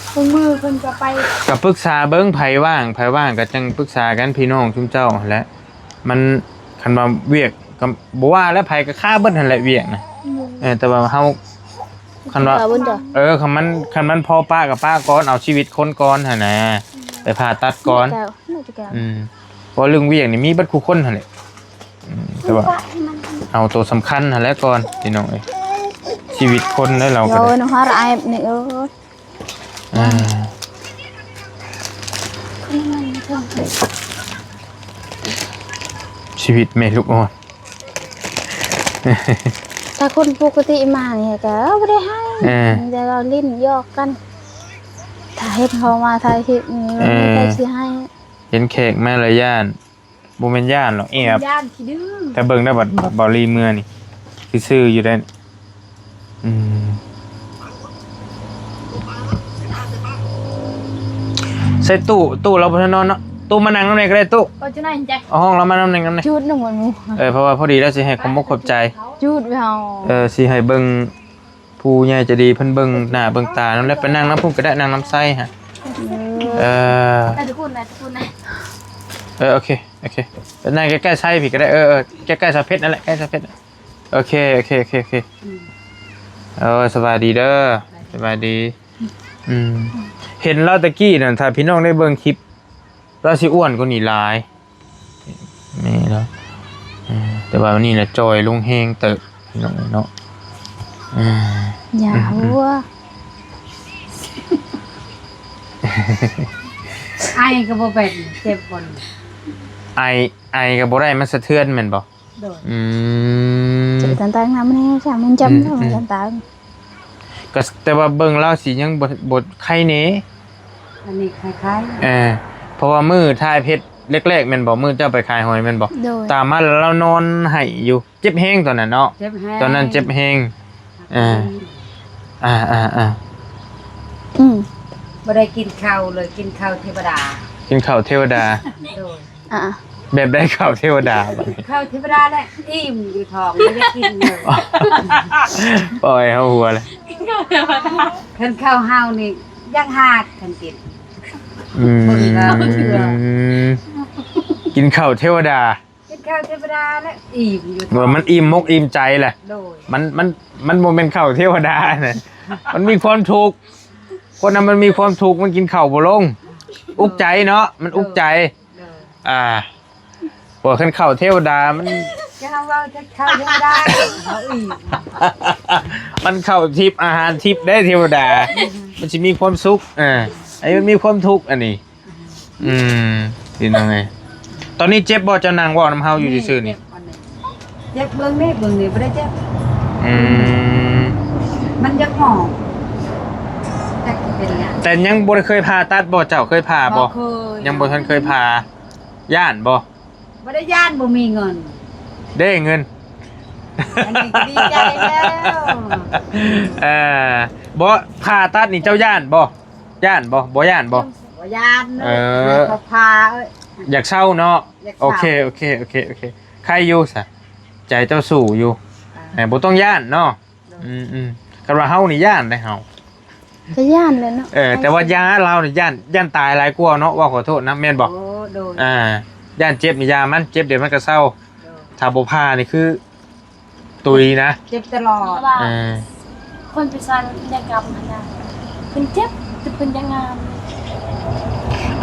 เพิ่นมือเพิ่นก็ไป ก็ปรึกษาเบิ่ง ไผว่าง ไผว่างก็จั่งปรึกษากัน พี่น้องซุมเจ้าหั้นแหละ มัน คันว่าเวียกก็บ่ว่าแล้ว ไผก็คาเบิดหั้นแหละเวียกนะ อืม เออ แต่ว่าเฮา คันว่า เออ เบิ่งเด้อ เออ คันมัน คันมันพอปะก็ปะก่อน เอาชีวิตคนก่อนหั้นนะ ไปผ่าตัดก่อน เจ้า อืม เพราะเรื่องเวียกนี่มีเบิดคู่คนหั้นแหละ อืม แต่ว่าเอาตัวสำคัญหั้นแหละก่อน พี่น้องเอ้ย ชีวิตคนแล้วเราก็ได้ โอ้ย น้องฮาร์ไอนี่ เออ อ่า ชีวิตแม่ลูกอ่อน ถ้าคนปกติมาเนี่ยก็บ่ได้ให้ เออ มีแต่เว้าเล่นหยอกกัน ถ้าเห็นเขามาถ่ายคลิปนี่ เออ บ่มีใครสิให้ เห็นแขกมาแล้วย้าน บ่แม่นย้านหรอก แอบ ย้านขี้ดื้อ แต่เบิ่งได้บัด บัดเบาลีเมือนี่ ซื่อๆอยู่ได้ อืม ใส่ตู้ ตู้เราบ่ทันนอนเนาะ ตู้มานั่งนำแหน่ก็ได้ตู้ ก็จะนั่งใจ เอาห้องเรามานำแหน่นำแหน่ จูดหนึ่งวันหมู่ เออ เพราะว่าพอดีแล้วสิให้ความมุกขอบใจ จูดไปเอา เออ สิให้เบิ่ง ผู้ใหญ่ใจดีเพิ่นเบิ่งหน้าเบิ่งตานำ แล้วไปนั่งนำพุ้นก็ได้ นั่งนำไส้ฮะ เออ เออ ไปทุกคนนะ ทุกคนนะ เออ โอเค โอเค ไปนั่งใกล้ๆไส้พี้ก็ได้ เออ เออ ใกล้ๆสาวเพชรนั่นแหละ ใกล้สาวเพชรน่ะ โอเค โอเค โอเค โอเค อืม เออ สบายดีเด้อ สบายดี อืม เห็นลาวตะกี้นั่น ถ้าพี่น้องได้เบิ่งคลิป ลาวสิอ้วนกว่านี้หลาย นี่เนาะ อืม แต่ว่าวันนี้น่ะจ่อยลงแฮงเติบ พี่น้องเนาะ อืม อย่า อืม หัว ไอก็บ่เป็น เจ็บบ่น ไอ ไอก็บ่ได้ มันสะเทือนแม่นบ่ โดย อืม เจ็บต่างๆนำแน่ จ้ะ มันจำ อืม ได้ อืม ต่างๆ ก็แต่ว่าเบิ่งลาวสิยังบ่ บ่ไข้แน่ อันนี้ไข้ๆ เออ เพราะว่ามื้อถ่ายเพชรแรกๆแม่นบ่ มื้อเจ้าไปขายหอยแม่นบ่ โดย ตามมาแล้วลาวนอนไห้อยู่ เจ็บแฮงตอนนั้นเนาะ เจ็บแฮง ตอนนั้นเจ็บแฮง เออ อืม อ่า อ่า อ่า อืม บ่ได้กินข้าวเลย กินข้าวเทวดา กินข้าวเทวดา โดย อ่ะ แบบได้ข้าวเทวดาบัดนี้ ข้าวเทวดาแหละ อิ่มอยู่ท้อง บ่ได้กินเลย ปล่อยเฮาหัวเลย กินข้าวเทวดา คันข้าวเฮานี่ยังหากคันกิน อืม เบิ่งแล้วเชื่อ กินข้าวเทวดา กินข้าวเทวดาแหละ อิ่มอยู่ท้อง ว่ามันอิ่มมกอิ่มใจแหละ โดย มัน มัน มันบ่แม่นข้าวเทวดานะ มันมีความทุกข์ คนนั้นมันมีความทุกข์ มันกินข้าวบ่ลง อุกใจเนาะ มันอุกใจ โดย อ่า พวกคันข้าวเทวดามัน จะเฮาเว้าจะข้าวเทวดา เฮาอิ่ม มันข้าวทิพย์อาหารทิพย์ได้เทวดา มันสิมีความสุข อ่า ไอ้มันมีความทุกข์อันนี้ อืม พี่น้องเอ้ย ตอนนี้เจ็บบ่ เจ้านั่งเว้านำเฮาอยู่ซื่อๆนี่ เจ็บอันนี้ เจ็บเบิ่งนี่ เบิ่งนี่บ่ได้เจ็บ อืม มันอยากหมอง จักสิเป็นหยัง แต่ยังบ่ได้เคยผ่าตัดบ่ เจ้าเคยผ่าบ่ บ่เคย ยังบ่ทันเคยผ่า ย้านบ่ บ่ได้ย้าน บ่มีเงิน เด้เงิน อันนี้ก็ดีใจแล้ว เอ่อ บ่ ผ่าตัดนี่เจ้าย้านบ่ ย้านบ่ บ่ย้านบ่ บ่ย้านเนอะ เออ เขาพา เอ้ย อยากเซาเนาะ อยากเซา โอเค โอเค โอเค โอเค ใครอยู่ซะ ใจเจ้าสู้อยู่ อ่า เออ บ่ต้องย้านเนาะ อืม อืม คันว่าเฮานี่ย้านเด้เฮา ก็ย้านแหละเนาะ เออ แต่ว่ายาลาวนี่ย้าน ย้านตายหลายกว่าเนาะ ว่าขอโทษนะ แม่นบ่ โอ้ โดย อ่า ย้านเจ็บนี่ยามัน เจ็บเดี๋ยวมันก็เซา โดย ถ้าบ่ผ่านี่คือ ตุยนะ เจ็บตลอด เพราะว่า เออ คนไปศัลยกรรมหั่นนะ เพิ่นเจ็บ แต่เพิ่นยังงาม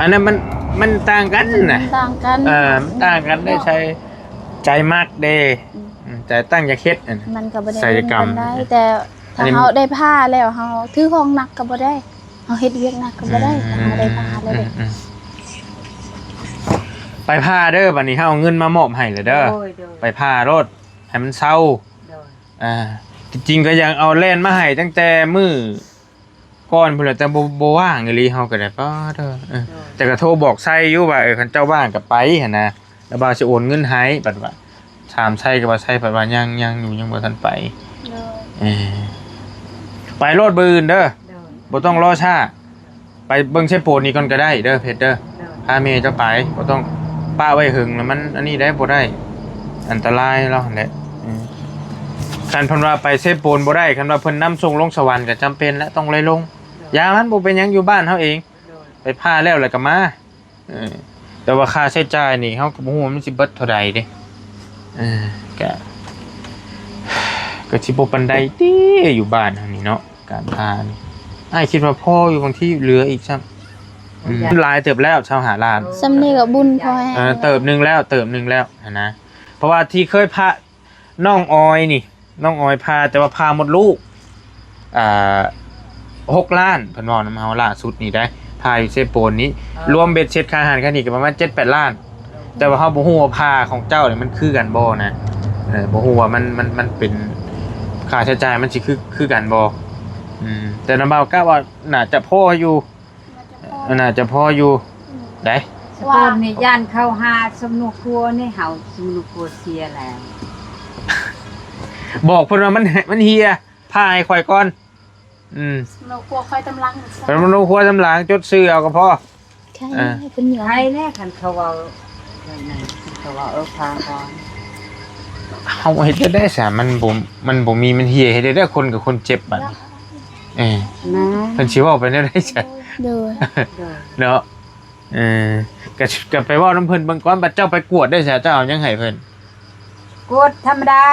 อันนั้นมัน มันต่างกันนะ มันต่างกัน เออ มันต่างกันได้ ใช้ใจมักเด้ อืม อืม ใจตั้งอยากเฮ็ดอะนะ มันก็บ่ได้ ศัลยกรรม เงินปานใด แต่ถ้า อันนี้ เฮาได้ผ่าแล้ว เฮาถือของหนักก็บ่ได้ เฮาเฮ็ดเวียกหนักก็บ่ได้ อืม ถ้าเฮาได้ผ่าแล้วเด้ อืม อืม ไปผ่าเด้อ บัดนี้เฮาเอาเงินมามอบให้แล้วเด้อ โดย โดย ไปผ่าโลด ให้มันเซา โดย อ่า จริงๆก็ยังเอาแล่นมาให้ตั้งแต่มื้อก่อนพุ้นแหละ แต่บ่ บ่ว่างอีหลี เฮาก็ได้ ป๊าดเด้อ เออ โดย แต่ก็โทรบอกไซอยู่ว่า เออ คันเจ้าว่างก็ไปหั้นนะ แล้วบ่าวสิโอนเงินให้ บัดว่า ถามไซก็ว่า ไซบัดว่ายัง ยังอยู่ ยังบ่ทันไป โดย เออ ไปโลดมื้ออื่นเด้อ โดย บ่ต้องรอช้า ไปเบิ่งเซโปนนี่ก่อนก็ได้เด้อ เพชรเด้อ โดย พาแม่เจ้าไป บ่ต้องปะไว้หึง แล้วมันอันนี้ได้บ่ได้ อันตรายแล้วหั่นแหละ อืม คันเพิ่นว่าไปเซโปนบ่ได้ คันว่าเพิ่นนำส่งลงสวรรค์ก็จำเป็นแล้ว ต้องเลยลง โดย ยามันบ่เป็นหยัง อยู่บ้านเฮาเอง โดย ไปผ่าแล้ว แล้วก็มา เออ แต่ว่าค่าใช้จ่ายนี่ เฮาก็บ่ฮู้ว่ามันสิเบิดเท่าใดเด้ เออ ก็ ก็สิบ่ปานใดติ อยู่บ้านเฮานี่เนาะ การผ่านี่ อ้ายคิดว่าพออยู่ บางทีเหลืออีกซ้ำ อืม หลายเติบแล้ว ซาวห้าล้าน ส่ำนี้ก็บุญพอแฮง เออ เติบหนึ่งแล้ว เติบหนึ่งแล้วหั้นนะ เพราะว่าที่เคยผ่า น้องออยนี่ น้องออยผ่า แต่ว่าผ่ามดลูก อ่า หกล้าน เพิ่นเว้านำเฮาล่าสุดนี่ได้ ค่าอยู่เซโปนนี้ รวมเบ็ดเสร็จค่าอาหารค่านี้ก็ประมาณเจ็ดแปดล้าน แต่ว่าเราบ่ฮู้ว่าค่าของเจ้าเนี่ยมันคือกันบ่นะ เออ บ่ฮู้ว่ามัน มัน มันเป็นค่าใช้จ่ายมันสิคือ คือกันบ่ อืม แต่น้ำเบากะว่าน่าจะพออยู่ น่าจะพออยู่ ได้ สะโพนนี่ย่านเขาหาสำนุครัวนี่เฮาสำนุครัวเสียแล้ว บอกเพิ่นว่ามัน มันเหี่ย พาให้ข่อยก่อน อืม สำนุครัวค่อยตำลัง เป็นมนุษย์ครัวตำหลัง จดชื่อเอาก็พอ ใช่ อ่า เป็นหยอ ใครแน่คันเขาเว้านั่นน่ะคันเขาเว้าเออพาก่อน เฮาเฮ็ดได้ซะ มันบ่ มันบ่มี มันเหี่ย เฮ็ดได้คนกับคนเจ็บบัดนี้ เออ นะ เพิ่นสิเว้าไปแนวใดซะ โดย โดย เนาะ เออ ก็ ก็ไปเว้านำเพิ่นเบิ่งก่อน บัดเจ้าไปกวดได้ซะ เจ้าเอาหยังให้เพิ่น กวดธรรมดา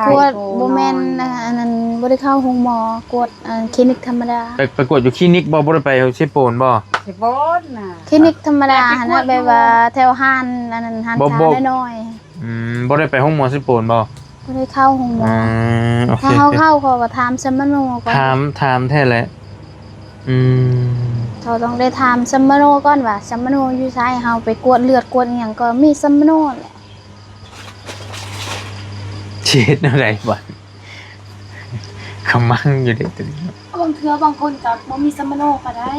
ก วดบ่แม่นนะอันนั้นบ่ได้เข้าโรงหมอ กวดอันคลินิกธรรมดา ไป ไปกวดอยู่คลินิกบ่ บ่ได้ไปเซโปนบ่ เซโปนน่ะ คลินิกธรรมดาหั่นนะแบบว่าแถวห้านอันนั้นห้าน บ่ ชา บ่ น้อย อืม บ่ได้ไปโรงหมอเซโปนบ่ ๆบ่ได้เข้าโรงหมอ อืม โอ ถ้า เค เฮาเข้าเขาก็ถามสมโนก่อน ถาม ถามแท้แหละ อืม เขาต้องได้ถามสมโนก่อนว่าสมโนอยู่ไสเฮาไปกวดเลือดกวดอีหยังก็มีสมโนแหละ สิเฮ็ดแนวใดบัด ขมังอยู่เด้ตัวนี้ บางเทื่อบางคนก็บ่มีสมโนก็ได้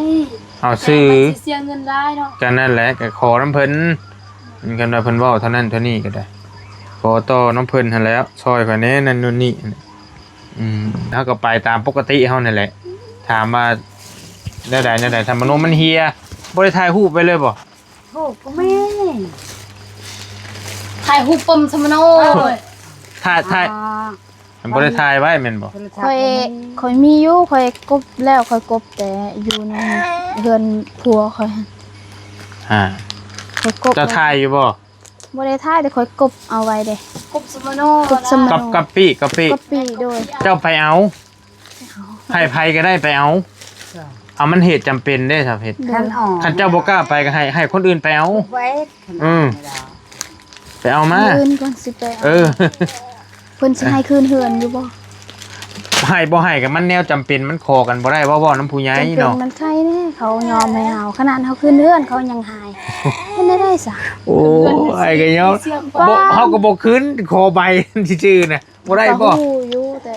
เอาซื้อ แต่มันสิเสียเงินหลายเนาะ ก็นั่นแหละ ก็ขอนำเพิ่น มันกันว่าเพิ่นเว้าเท่านั้นเท่านี้ก็ได้ ขอต่อนำเพิ่นหั่นแหล้ว ซอยข่อยแหน่นั่นนู่นนี่ อืม เฮาก็ไปตามปกติเฮานั่นแหละ ถามว่าแนวใดแนวใด สมโนมันเหี่ย บ่ได้ถ่ายรูปไว้เลยบ่ โอ้ก็แม่ ถ่ายรูปปมสมโน ถ่าย ถ่าย อ่า มันบ่ได้ถ่ายไว้แม่นบ่ โทรศัพท์ ค่อย มัน ค่อยมีอยู่ค่อยกบแล้วค่อยกบแต่อยู่ในเฮือนผัวค่อย อ่า ค่อยกบ เจ้าถ่ายอยู่บ่ บ่ได้ถ่ายแต่ค่อยกบเอาไว้เด้ กบสมโน กบสมโน กับ กับปี้ กับปี้ กบปี้โดย เจ้าไปเอา ให้ไผก็ได้ไปเอา เอามันเหตุจำเป็นเด้ครับเหตุ คันออก คันเจ้าบ่กล้าไปก็ให้ ให้คนอื่นไปเอา ไว้คัน อืม ไม่ได้ ไปเอามา มื้ออื่นก่อนสิไปเอา เออ เพิ่นสิให้คืนเฮือนอยู่บ่ ให้บ่ให้กับมันแนวจำเป็นมันขอกันบ่ได้ว่าเว้านำผู้ใหญ่ จำเป็น เนาะ มันไข่แน่เขายอมให้เฮาขนาดเฮาคืนเฮือนเขายังหายเฮ็ดได้ได้ซะ โอ้ยก็ยอม เสียง บ่เฮาก็บ่คืนขอใบซื่อๆนะบ่ได้บ่ ก็ฮู้อยู่แต่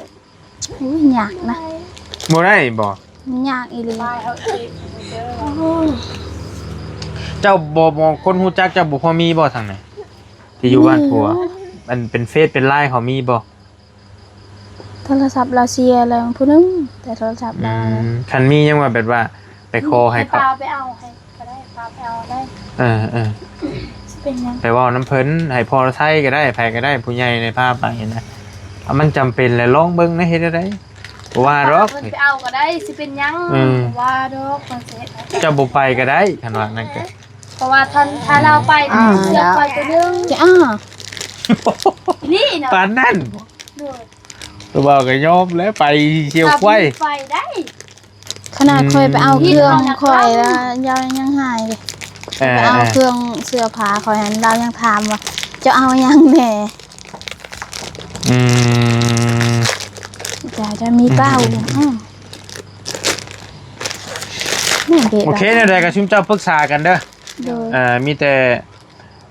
อุ้ยยากนะ บ่ได้บ่ มันยากอีหลี ไปเอาเองเด้อ เจ้าบ่บ่คนฮู้จักเจ้าบ่พอมีบ่ทางไหนที่อยู่บ้านผัว อันเป็นเฟซเป็นไลน์เขามีบ่ โทรศัพท์ลาวเสียแล้วผู้หนึงแต่โทรศัพท์ อื ลาว มคันมียังว่าแบบว่า ไปขอให้เขา ปาไปเอาให้ก็ได้ปาไปเอาได้ เออเออ สิเป็นหยัง ไปเว้านำเพิ่นให้พ่อไทยก็ได้ไผก็ได้ผู้ใหญ่ในพาไปนะเอามันจำเป็นแหละลองเบิ่งนะเฮ็ดได้บ่ว่าดอก เพิ่นไปเอาก็ได้สิเป็นหยัง อืม ว่าดอกมันสิเฮ็ดให้ เจ้าบ่ไปก็ได้คันว่านั่นก็ เพราะว่าท่านถ้าเราไป อ่า เสียไปตัวหนึง จะอ้า นี่นะ ปานนั้น โดย ตัวบ่าวก็ยอมแล้วไปเชียวควาย ไปได้ ขนาดค่อยไปเอาเครื่องค่อยแล้วยาวยังหายเลย เออ ไปเอาเครื่องเสื้อผ้าค่อยหันเรายังถามว่าจะเอายังแหน่ อืม จะจะมีเป้าอยู่อืมนี่เด็ก โอเคแนวใดก็ชุมเจ้าปรึกษากันเด้อ โดย เอ่อมีแต่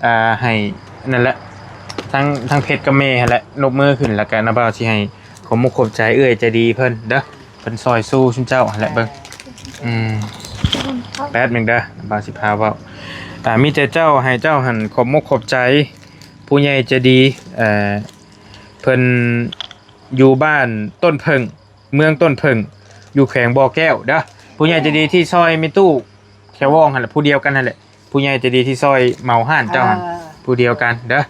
เอ่อให้นั่นแหละ ทั้งทั้งเพชรกับเมย์หั่นแหละนบมือขึ้นแล้วกันนะบ่าวสิให้ขอบมุกขอบใจเอื้อยใจดีเพิ่นเด้อเพิ่นซอยสู้ชุมเจ้าหั่นแหละเบิ่งอืมแป๊บหนึงเด้อบ่าวสิพาเว้าอ่ามีแต่เจ้าให้เจ้าหั่นขอบมุกขอบใจ ผู้ใหญ่ใจดีเอ่อเพิ่นอยู่บ้านต้นเผิง เมืองต้นเผิง อยู่แขวงบ่อแก้วเด้อผู้ใหญ่ใจดีที่ซอยแม่ตู้แถวว่องหั่นแหละผู้เดียวกันหั่นแหละผู้ใหญ่ใจดีที่ซอยเหมาห้านเจ้าหั่น เออ ผู้เดียวกันเด้อ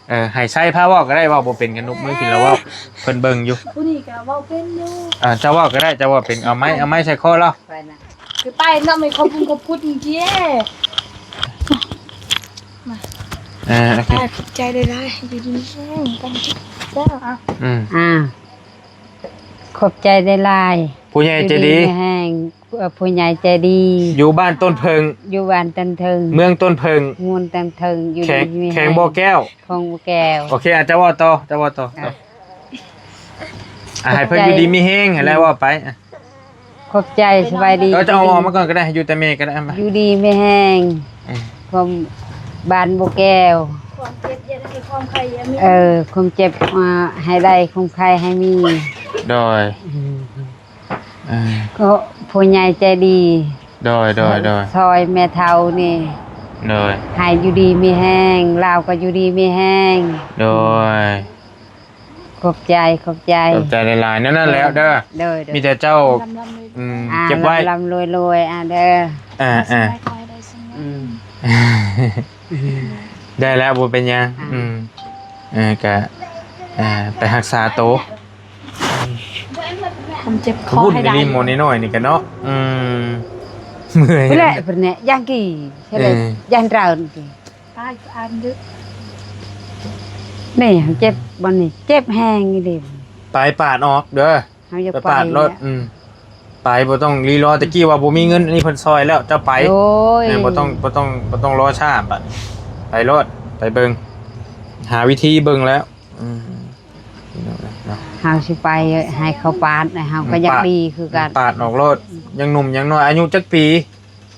เออให้ใส่ผ้าเว้าก็ได้เว้าบ่เป็นกันนบมือขึ้นแล้วเว้าเพิ่นเบิ่งอยู่ ผู้นี้ก็เว้าเป็นอยู่ อ่าเจ้าเว้าก็ได้เจ้าเว้าเป็นเอาไม้เอาไม้ใส่คอเรา ไปนะ คือไปเนาะไม่ขอบคุณขอบคุณจริงๆ เออโอเค ขอบใจได้ได้อยู่ดีแห้งกันเจ้า อืม อ่า ขอบใจได้หลาย ผู้ใหญ่ใจดี อยู่แห้งเอ่อผู้ใหญ่ใจดี อยู่บ้านต้นเผิง อยู่บ้านต้นเผิง เมืองต้นเผิง เมืองต้นเผิงอยู่ แขวง ดีมี แขวงบ่อแก้ว ของบ่อแก้ว โอเคอ่ะเจ้าเว้าต่อเจ้าเว้าต่อต่ออ่ะให้เพิ่นอยู่ดีมีแฮงหั่นแหละเว้าไปอ่ะ ข ขอบใจ สบายดี เออ จะเอาออกมาก่อนก็ได้ อยู่แต่แม่ก็ได้ เอามา อยู่ดีมีแฮง เออ ความบ้านบ่แก้ว ความเจ็บอย่าได้ ความไข้อย่ามี เออ ความเจ็บมาให้ได้ ความไข้ให้มี โดย อืม เออ ก็ผู้ใหญ่ใจดี โดย โดย โดย ซอยแม่เฒ่านี่ โดย ให้อยู่ดีมีแฮง ลาวก็อยู่ดีมีแฮง โดย ขอบใจ ขอบใจ ขอบใจหลายๆ นั่น นั่นแหละเด้อ โดย โดย มีแต่เจ้า ลำๆ รวยๆ อืม อ่า เก็บไว้ ลำๆ รวยๆ อ่า เด้อ อ่า อ่า ขอให้ได้สิ่งนั้น อืม ได้แล้ว บ่เป็นหยัง อ่า อืม เออ กะ อ่า ไปรักษาโต ความเจ็บคอ วุ่น ให้ได้ นี่หมอน้อยๆ นี่กะเนาะ อืม เมื่อย เพิ่นแหละ เพิ่นเนี่ย ย่างกี่ เออ ย่างเตากี่ ปาดอันดึก นี่เจ็บบ่นี่ เจ็บแฮงอีหลี ไปปาดออกเด้อ เฮาอย่า ไปปาด ไป รถ เนี่ย อืม ไป บ่ต้องรีรอ ตะกี้ว่าบ่มีเงิน อันนี้เพิ่นซอยแล้ว เจ้าไป โอ้ย เนี่ย บ่ต้อง บ่ต้อง บ่ต้องรอช้า ไป ไปรถ ไปเบิ่ง หาวิธีเบิ่งแล้ว อืม พี่น้องเอ้ยเนาะ เฮาสิไปให้เขาปาดนะ เฮาก็อยาก ปาด ดีคือกัน ปาดออกรถ ยังหนุ่มยังน้อย อายุจักปี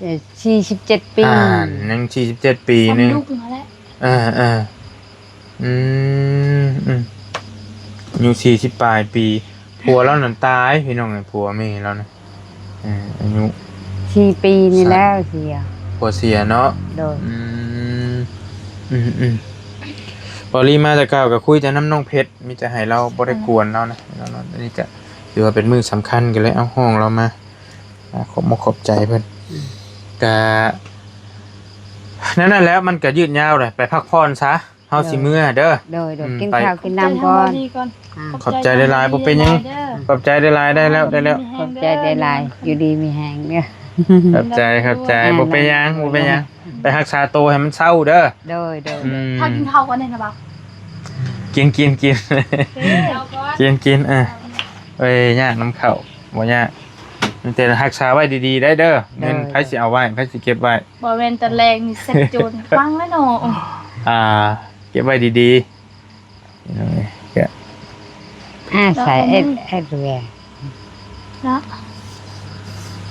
เอ่อ สี่สิบเจ็ด ปี อ่า ยัง สี่สิบเจ็ด ปี ความ หนึ่ง ลูกนั่นแหละ เออ เออ อืม อืม อายุ สี่สิบ ปลายปี ผัวลาวนั่นตาย พี่น้องเอ้ย ผัวแม่ลาวนะ เออ อายุ สี่ ปีนี่ สาม แล้วเสีย ผัวเสียเนาะ โดย อืม อืม อืม บอลลี่มาแต่เก่าก็คุยแต่นำน้องเพชร มีแต่ให้ลาวบ่ได้กวนลาวนะ ลาวเนาะ อันนี้ก็ถือว่าเป็นมื้อสำคัญก็เลยเอาห้องลาวมา อ่า ขอบมกขอบใจเพิ่น อืม กะ นั่นน่ะแหละ มันก็ยืดยาวเลย ไปพักผ่อนซะ เฮาสิเมือเด้อ โดย โดย อืม กิน ไป ข้าวกินน้ำก่อน ขอบใจทางบอลลี่ก่อน อ่า ขอบใจหลายๆ บ่เป็นหยัง เด้อ ขอบใจหลายๆ ได้แล้ว ได้แล้ว ขอบใจหลายๆ อยู่ดีมีแฮงเด้อ ขอบใจ ขอบใจ อ่า บ่เป็นหยัง บ่เป็นหยัง ไปรักษาโตให้มันเซาเด้อ โดย โดย อืม ถ้ากินข้าวก่อนได้นะบ่าว กิน กิน กิน เออ เอาก่อน กิน กิน เออ เอ้ย ยากนำข้าว บ่ยาก แต่รักษาไว้ดีๆ ได้เด้อ เงิน โดย ไผสิเอาไว้ ไผสิเก็บไว้ บ่แม่นตอนแรกนี่เสร็จโจรฟังแล้วเนาะ อ่า เก็บไว้ดีๆ เออ ก็ อ่า ใส่ เนาะ เอ็ด เอ็ด แหวน เนาะ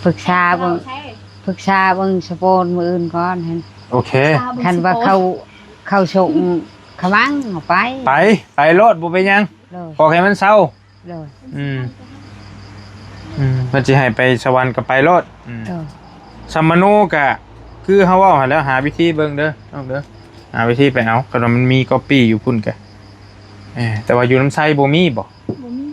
ปรึกษาเบิ่ง ปรึกษาเบิ่งสโปนมื้ออื่นก่อนหั่น โอเค ปรึกษาเบิ่ง คันว่า สโปน เขา เขาส่งขมังเอาไป ไป ไปโลด บ่เป็นหยัง โดย ขอแค่มันเซา โดย อืม อืม เพิ่นสิให้ไปสวรรค์ก็ไปโลด อืม โดย สัมมโนกะ คือเฮาเว้าหั่นแหล้ว หาวิธีเบิ่งเด้อ น้องเด้อ หาวิธีไปเอา คันว่ามันมีก๊อปปี้อยู่พุ้นกะ เออ แต่ว่าอยู่นำไซบ่มีบ่ บ่มี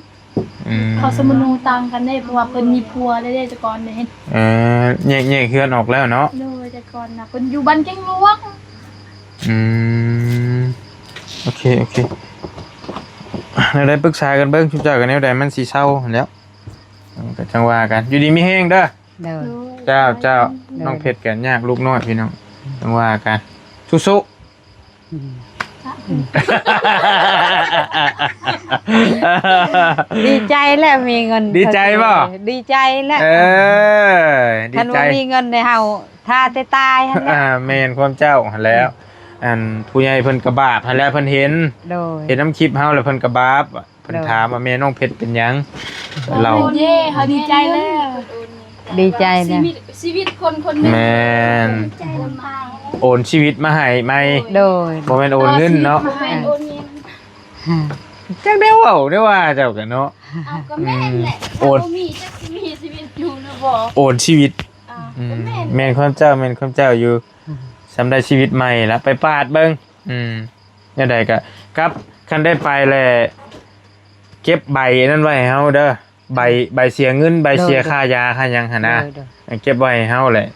อืม เขาสัมมโนต่างกันเด้ เพราะว่าเพิ่นมีผัวแล้วเด้ แต่ก่อนเด้ เออ แยก แยกเฮือนออกแล้วเนาะ โดย แต่ก่อนน่ะ เพิ่นอยู่บ้านแก้งหลวง อืม โอเค โอเค แนวใดปรึกษากันเบิ่ง ชุมเจ้ากันแนวใดมันสิเซาหั่นแหล้ว เออ ก็จังว่ากัน อยู่ดีมีแฮงเด้อ โดย โดย เจ้า เจ้า โดย น้องเพชรก็ยากลูกน้อยพี่น้อง จังว่ากัน สู้ๆ อืม ดีใจแล้วมีเงิน ดีใจบ่ ดีใจแล้ว เออ ดีใจ คันว่ามีเงินในเฮา ถ้าแต่ตายหั่นแหละ อ่า แม่นความเจ้าหั่นแหล้ว อันผู้ใหญ่เพิ่นก็บาปหั่นแหล้ว เพิ่นเห็น โดย เห็นนำคลิปเฮาแล้วเพิ่นก็บาป เพิ่น โดย ถามว่าแม่น้องเพชรเป็นหยัง เรา เย้ เฮาดีใจแล้ว ดีใจนะ ชีวิต ชีวิตคนคนหนึ่ง แม่น โอนชีวิตมาให้ใหม่ โดย บ่แม่นโอนเงินเนาะ ต่อชีวิตมาให้ โอนเงิน ฮะ จักได้เว้าได้ว่าเจ้ากันเนาะ เอาก็แม่นแหละ อืม โอน ถ้าบ่มีจักสิมีชีวิตอยู่หรือบ่ โอนชีวิต อ่า อืม ก็แม่น แม่นความเจ้า แม่นความเจ้าอยู่ อืม สำได้ชีวิตใหม่ละ ไปปาดเบิ่ง อืม แนวใดก็ ครับ คันได้ไปแหละ เก็บใบนั่นไว้ให้เฮาเด้อ ใบ ใบเสียเงิน ใบเสีย โดย ค่ายาค่าหยังหั่นนะ โดย โดย เก็บไว้ให้เฮาแหละ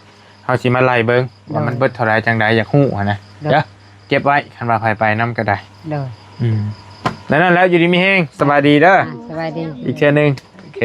เฮาสิมาไล่เบิ่ง ว่ามัน โดย เบิดเท่าใดจังใด อยากฮู้หั่นนะ โดย เด้อ เก็บไว้ คันว่าไผไปนำก็ได้ โดย อืม แล้วนั่นแล้ว อยู่ดีมีแฮง สบายดีเด้อ อ่า สบายดี อีกเทื่อหนึ่ง โอเค